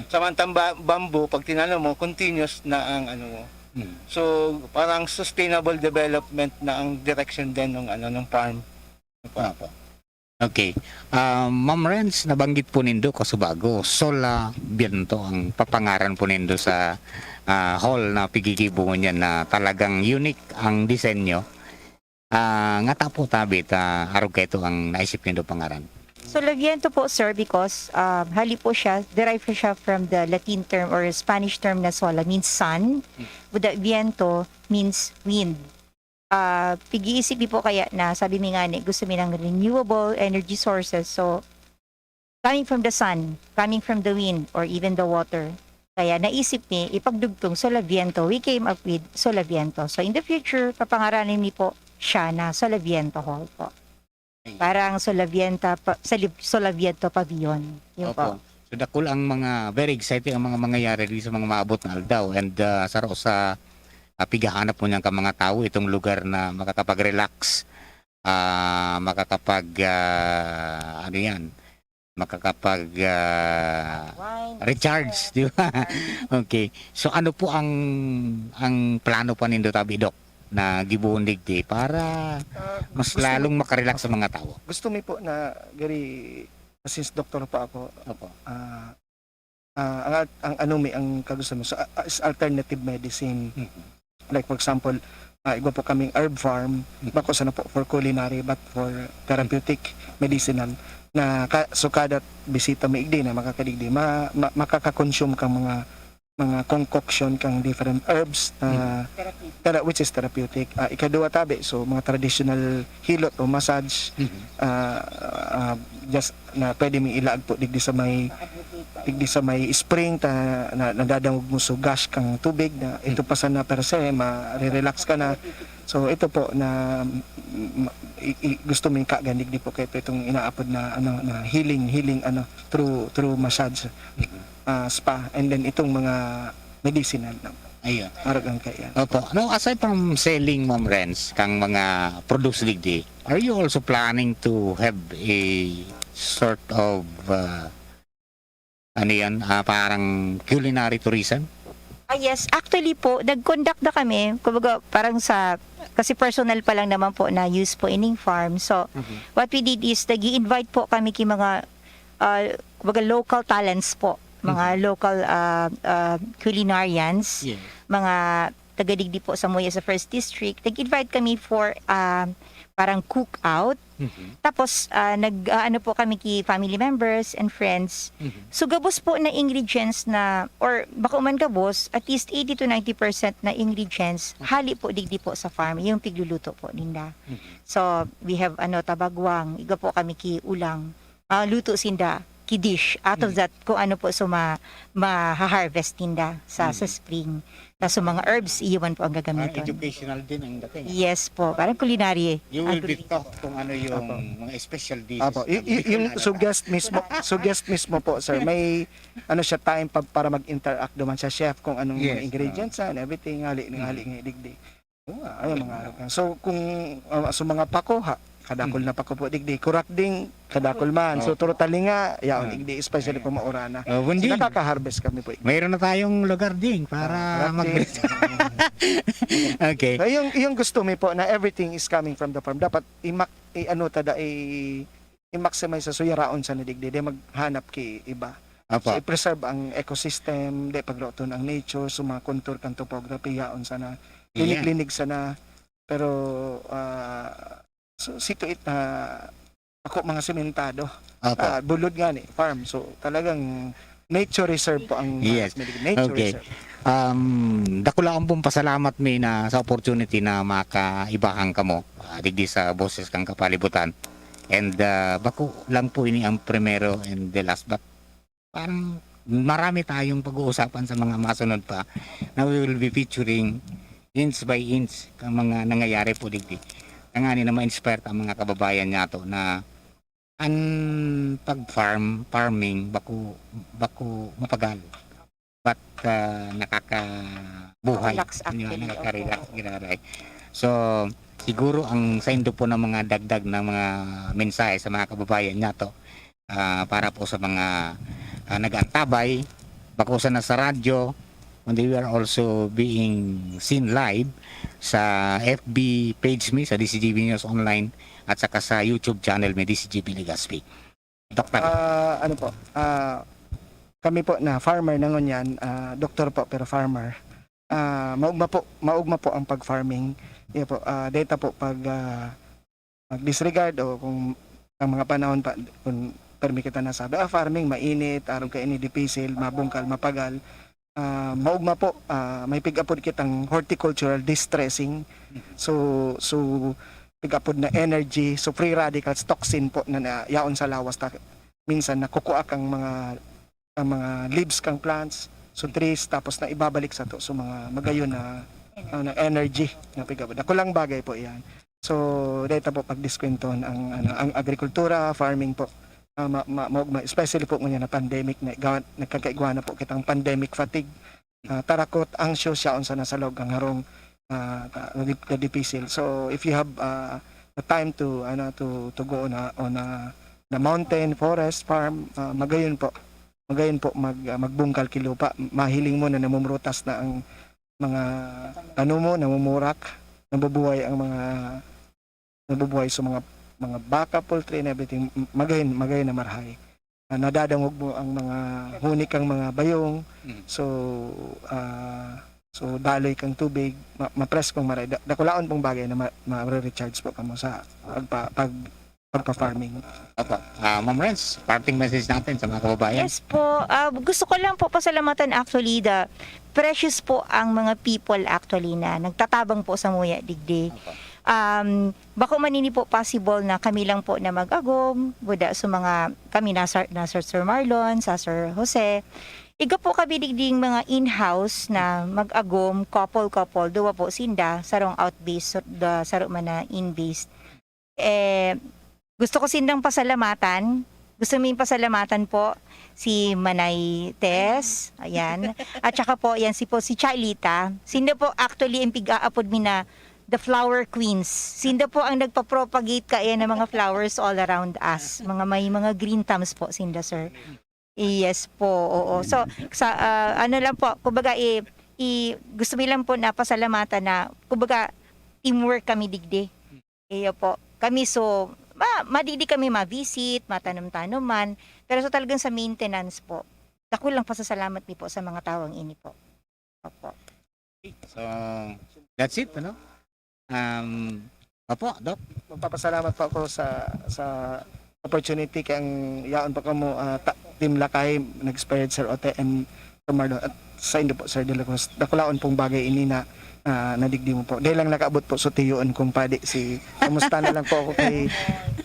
Samantang ba-, bamboo, pag tinanom mo, continuous na ang ano mo. So, parang sustainable development na ang direction din ng ano, ng farm. Opo. Okay. Ah, Ma'am Renz, nabanggit po nindo kasubago, Sola Viento ang papangaran po nindo sa ah, hall na pigigibo ngunyan na talagang unique ang disenyo. Ah, ngata po tabi ta arog kaito ang naisip nindo pangaran? Solaviento po, sir, because um, hali po siya, derive po siya from the Latin term or Spanish term na sola means sun, with the viento means wind. Ah, pig-iisip mi po kaya na sabi mi ngani, gusto mi ng renewable energy sources. So, coming from the sun, coming from the wind, or even the water. Kaya naisip mi, ipagdugtong Solaviento. We came up with Solaviento. So, in the future, papangaranin mi po siya na Solaviento Hall po. Parang Solavienta pa-, Solib-, Solaviento Pavilion. Yun po. Opo. So, dakul ang mga, very exciting ang mga mangyayari dito sa mga maabot na aldaw. And ah, saro sa ah, pighahanap po niyan ka mga tao, itong lugar na makakapag-relax, ah, makakapag, ah, ano yan, makakapag ah, Wine, recharge, di ba? Okay. So, ano po ang ang plano pa nindo tabi, Doc, na gibohon digdi para Ah, mas gusto lalong makarelax sa mga tao? Gusto mi po na gari, since doktor pa ako, Opo. ah, ah, ang al-, ang ano mi, ang kagusto mo, so, ah, ah, is alternative medicine. Mhm. Like, for example, ah, igwa po kaming herb farm, Mhm. bako sana po for culinary, but for therapeutic, medicinal, na ka-, so kada bisita mi igdi na makakadigdi, ma-, ma-, makaka-consume kang mga, mga concoction kang different herbs na Mhm. tera-, which is therapeutic. Ah, ikaduwa tabi, so mga traditional hilot o massage, Mhm. ah, ah, just na pwede mi ilaag po digdi sa may, digdi sa may spring ta na, nadadangog mo so gush kang tubig na ito pa sana per se, ma-relax ka na. So ito po na, mm, i-, i-, gusto mi kagan digdi po kay ito itong inaapod na, ano, na healing, healing, ano, through, through massage, ah, spa, and then itong mga medicinal na Ayun. Arog ang kaya. Opo. No, aside from selling, Ma'am Renz, kang mga produce digdi, are you also planning to have a sort of, ah, ano yan, ah, parang culinary tourism? Ah, yes. Actually po, nag-conduct na kami. Kumbaga, parang sa, kasi personal pa lang naman po na use po ining farm. So, Mhm. what we did is, nag-i-invite po kami ki mga, ah, kumbaga, local talents po. Mga Mhm. local, ah, ah, culinarians. Yes. Mga taga digdi po sa Moya sa First District. Nag-invite kami for, ah, parang cookout. Mhm. Tapos, ah, nag, ah, ano po kami ki family members and friends. Mhm. So, gabos po na ingredients na, or bako man gabos, at least eighty to ninety percent na ingredients, Mhm. hali po digdi po sa farm, yung pigluluto po ninda. Mhm. So, we have, ano, tabagwang, igwa po kami ki ulang. Ah, luto sinda ki dish. Out of Mm. that, kung ano po so ma-, maha-harvest ninda sa, sa Mm. spring. Tapos yung mga herbs, iyon po ang Parang gagamiton. educational din ang dating, eh. Yes po, parang culinary. You will be Agri- taught kung ano yung Apo. mga special dishes Apo, y-, ng y-, yung Bicolano. suggest mismo, suggest mismo po, sir, may ano siya, time pa, para mag-interact duman sa chef kung anong mga Yes, ingredients oo. na and everything, hali, Mm. hali nga digdi. Oo nga, ayun, mga So, kung, ah, sa mga pakuha, kadakul Hmm. na pa ko po digdi. Kurak ding, kadakul man. So, Oo. Turo talinga, yaon Ah. igdi, especially Ayan. po maurana. Oh, So, Bunjing. nakaka-harvest kami po. Mayroon na tayong lugar ding para Ah, mag- practice. Okay. So, yung, yung gusto mi po na everything is coming from the farm. Dapat i-mac-, i-ano tada, i-, i-maximize sa suyaraon sa nadigdi. Di maghanap ki iba. Apo. So, i-preserve ang ecosystem, di pagroton ang nature, so mga contour kan topography, yaon sana. Ayan. Linig-linig sana. Pero, ah, so, see to it na ako mga sementado. Apo. Ah, bulod nga ni, farm. So, talagang nature reserve po ang Yes. Maras Milig. Nature Okay. reserve. Um, dakulaon pong pasalamat mi na sa opportunity na makaibahan kamo, ah, digdi sa Boses kan Kapalibutan. And, ah, bako lang po ini ang primero and the last, but parang marami tayong pag-uusapan sa mga masunod pa na we will be featuring inch by inch ang mga nangyayari po digdi. Tanganing na ma-inspire ta ang mga kababayan nato na an pag-farm, farming, bako, bako mapagal. But, ah, nakakabuhay. Relax Yun, actually, nakaka-relax, opo. giraray. So, siguro ang saindo po ng mga dagdag na mga mensahe sa mga kababayan nato, ah, para po sa mga, ah, nag-aantabay, bako sana sa radyo, kundi we are also being seen live sa F B page mi, sa D C G B News Online, at saka sa YouTube channel mi, D C G B Legazpi. Doktor. Ah, ano po, ah, kami po na farmer na ngunyan, ah, doktor po pero farmer. Ah, maugma po, maugma po ang pag-farming. Iyo po, ah, data po pag, ah, mag-disregard o kung ang mga panahon pa, kung permi kita nasabi, "Ah, farming, mainit, arog kaini, dipisil, mabungkal, mapagal." Ah, maugma po, ah, may pig-apod kitang horticultural distressing. So, so, pig-apod na energy, so free radicals, toxin po na, na yaon sa lawas ta, minsan nakukuha kang mga, ang mga leaves kang plants, so trees, tapos na ibabalik sa to, so mga magayon na, ah, na energy na pig-apod. Dakulang bagay po yan. So, dahil po pagdiskwenton ang, ano, ang agrikultura, farming po, ah, ma-, ma-, ma-, especially po ngayon na pandemic, na gawa, nagkakaigwa na po kitang pandemic fatigue. Ah, tarakot, anxious, yaon sana sa log ang harong, ah, ka-, nadi-, nadipisil. So, if you have, ah, the time to, ano, to, to go on a, on a, the mountain, forest, farm, ah, magayon po. Magayon po mag, ah, magbungkal ki lupa. Mahiling mo na namumurutas na ang mga tanom mo, namumurak, nabubuhay ang mga, nabubuhay sa mga, mga baka, poultry and everything. M-, magayon, magayon na marahay. Ah, nadadangog mo ang mga huni kang mga bayong. Mm. So, ah, so daloy kang tubig, ma-, mapreskong maray. Da-, dakulaon pong bagay na ma-, ma-recharge po kamo sa pagpa-, pag-, pagpa-farming. Opo. Ah, Ma'am Renz, parting message natin sa mga kababayan. Yes po. Ah, gusto ko lang po pasalamatan actually the precious po ang mga people actually na nagtatabang po sa muya digdi. Opo. Um, bako man ini po possible na kami lang po na mag-agom, buda sa mga, kami na Sir, na Sir, Sir Marlon, sa Sir Jose. Iga po kami digding mga in-house na mag-agom, couple-couple, duwa po sinda, sarong out-based, da-, saro man na in-based. Eh, gusto ko sindang pasalamatan. Gusto ming pasalamatan po si Manay Tess, ayan. At saka po, yan si po, si Charlita. Sinda po, actually, ang pig-aapod mi na the flower queens. Sinda po ang nagpa-propagate kaya ng mga flowers all around us. Mga may mga green thumbs po sinda, sir. Yes po, oo. So, sa, ah, ano lang po, kumbaga, i-, i-, gusto mi lang po na pasalamatan na, kumbaga, teamwork kami digdi. Iyo po. Kami, so, ma-, madigdi kami ma-visit, matanom-tanom man. Pero so, talagang sa maintenance po, dakul lang pasasalamat mi po sa mga tawong ini po. Opo. So, that's it, ano? Um, opo, Doc? Magpapasalamat po ako sa, sa opportunity kay ang yaon pa kamo, ah, ta-, Team Lakay, nag-spread, Sir Ote and Sir Marlon, at sa indo po, Sir De La Cruz. Dakulaon pong bagay ini na, ah, nadigdi mo po. Dahil lang nakaabot po, so tiyoon kong padi si, kumusta na lang po ako kay,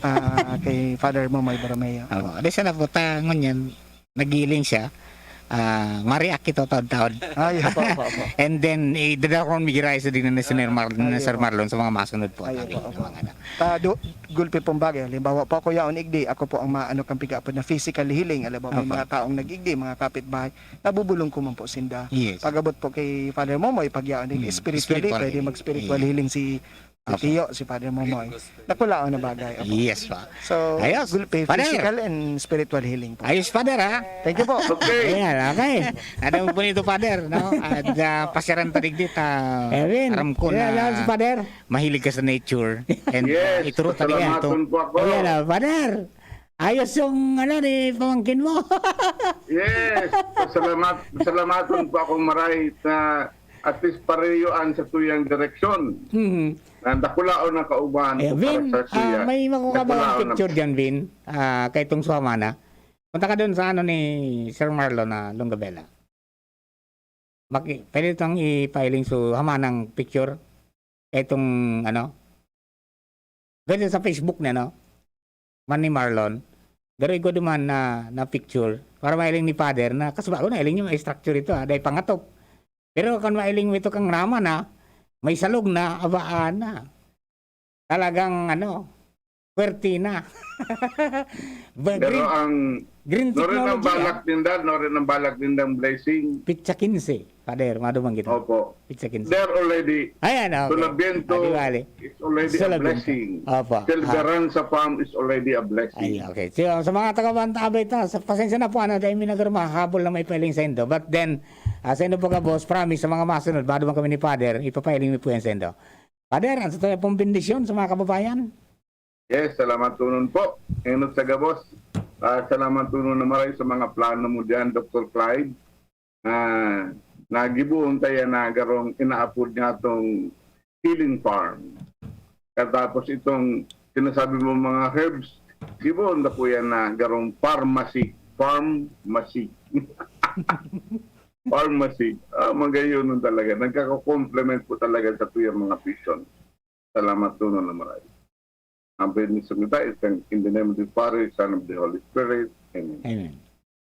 ah, kay Father Momoy Borromeo. Opo. Di sana po, ta, ngunyan, nagiling siya, ah, ma-react ito taon-taon. Ay, opo, opo, opo. And then, idadakron mi giraray sa din ni Sir Mar-, Ay, ni Sir opo. Marlon sa mga masunod po. Ay, Ano, opo, opo. mga ano. Ta, do, gulpi pong bagay. Halimbawa po ako yaon igdi, ako po ang maano kang pig-aapod na physically healing. Alam mo, may Opo. mga taong nag-igdi, mga kapitbahay. Nabubulong ko man po sinda. Yes. Pag-abot po kay Father Momoy, pag yaon din, Mm. spiritually, Spiritual pwede healing. mag-spiritual Yes. healing si Si Opo. Tiyo, si Father Momoy. Dakulaon na bagay. Opo. Yes, pa. So, Ayos. gul-, Father. physical and spiritual healing po. Ayos, Father, ha? Thank you po. Okay. Ayan, okay. Ano po nito, Father, no? At, ah, pasyaran ta digdi ta. Amen. Aram ko Yeah, na that's Father. mahilig ka sa nature. And, Yes, ah, ituro talaga pasalamatan itong po ako. Ayan, ah, Father. Ayos yung, ano, ni pamangkin mo. Yes, salamat, salamatan po akong maray na at least pareho ang sa tuyang direksyon. Mhm. Nandakulaon ang kauban Eh, ko para Vin, sa ah, siya. may makuha ba Dakulaon ang ang picture dyan, Vin? Ah, kay itong suha mana. Punta ka dun sa ano ni Sir Marlon na Longabela. Maki-, pwede itong ipa-healing so hama ng picture. Itong ano, ganyan sa Facebook niya, no? Man ni Marlon. Pero igwa duman na, na picture. Para mahiling ni Father na, kasi bago na hiling niya may structure ito, ah, dahil pangatop. Pero kung mahiling mo ito kang Rama na, may salog na, abaan na. Talagang ano, puwerte na. Ba-, Pero green, ang, green no rin ang technology, balak ah. ninda, no rin ang balak nindang blessing. Pitsa quince, Father, maduman kita. Opo. Pitsa quince. They're already, Ayan, okay. Sulabiento Ah, di bali. is already a Sulabiento. blessing. Opo. Ah. Silveranza Farm is already a blessing. Ay, okay. So, sa mga taga Banta Abay ta, sa, pasensya na po, ano, dahil may nagkaroon mahahabol na may pailing sa indo. But then, ah, sa indo po ka, boss, promise, sa mga masunod, maduman kami ni Father, ipapailing mi po yan sa indo. Father, ang sa tayo pong bendisyon sa mga kababayan? Yes, salamat tunon po. Enot sa gabos. Ah, salamat tunon na maray sa mga plano mo diyan, Doktor Clyde. Ah, nagibuon tayo na garong inaapod nga tong healing farm. Katapos itong sinasabi mo mga herbs, gibuon na po yan na garong pharmacy. Pharmacy. Pharmacy. Ah, magayon nun talaga. Nagkaka-complement po talaga sa tuyang mga vision. Salamat tunon na maray. Ang bendisyong ito is in the name of the Father, Son, of the Holy Spirit. Amen. Amen.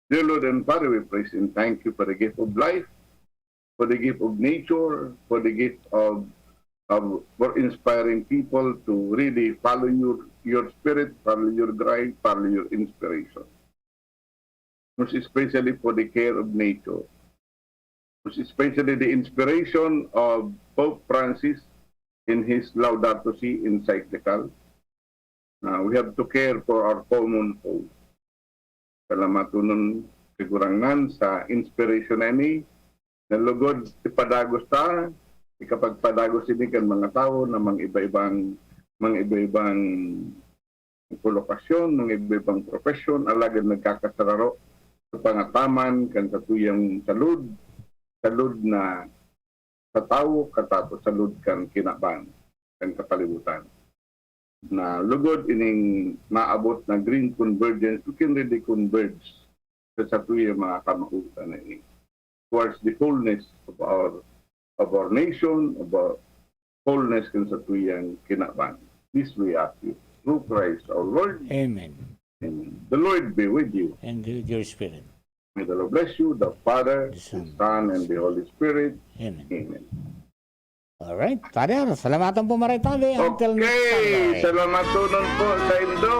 Dear Lord and Father, we praise and thank you for the gift of life, for the gift of nature, for the gift of, of, for inspiring people to really follow your, your spirit, follow your guide, follow your inspiration. Most especially for the care of nature. Most especially the inspiration of Pope Francis in his Laudato Si encyclical. Uh, we have to care for our common foe. Salamaton, Kagurangnan, sa inspiration na ini, na lugod ipadagos ta, ikapagpadagos ini kan mga tawo na mang iba-ibang, mang iba-ibang kolokasyon, mga iba-ibang profesyon, alagad nagkakasararo sa pangataman kan satuyang salud, salud na sa tawo, katapos salud kan kinaban, kan kapalibutan. Na lugod ining maabot na green convergence, we can really converge sa satuyang mga kamahutan na ini towards the wholeness of our, of our nation, of our wholeness kan satuyang kinaban. This we ask you through Christ our Lord. Amen. Amen. The Lord be with you. And with your spirit. May the Lord bless you, the Father, The the Son. Son, and the Holy Spirit. Amen. Amen. Alright, Father, salamatan po maray tabi. Until next Okay, Sunday. Salamatonon po sa indo.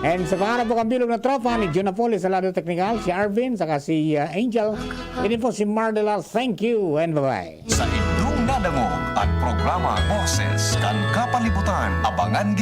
And sa pangalan po kang bilog na tropa ni Jun Apoli sa lado teknikal, si Arvin, saka si, uh, Angel, ini po si Mardelar. Thank you and bye-bye. Sa inyong nadangog ang programa Boses kan Kapalibutan. Abangan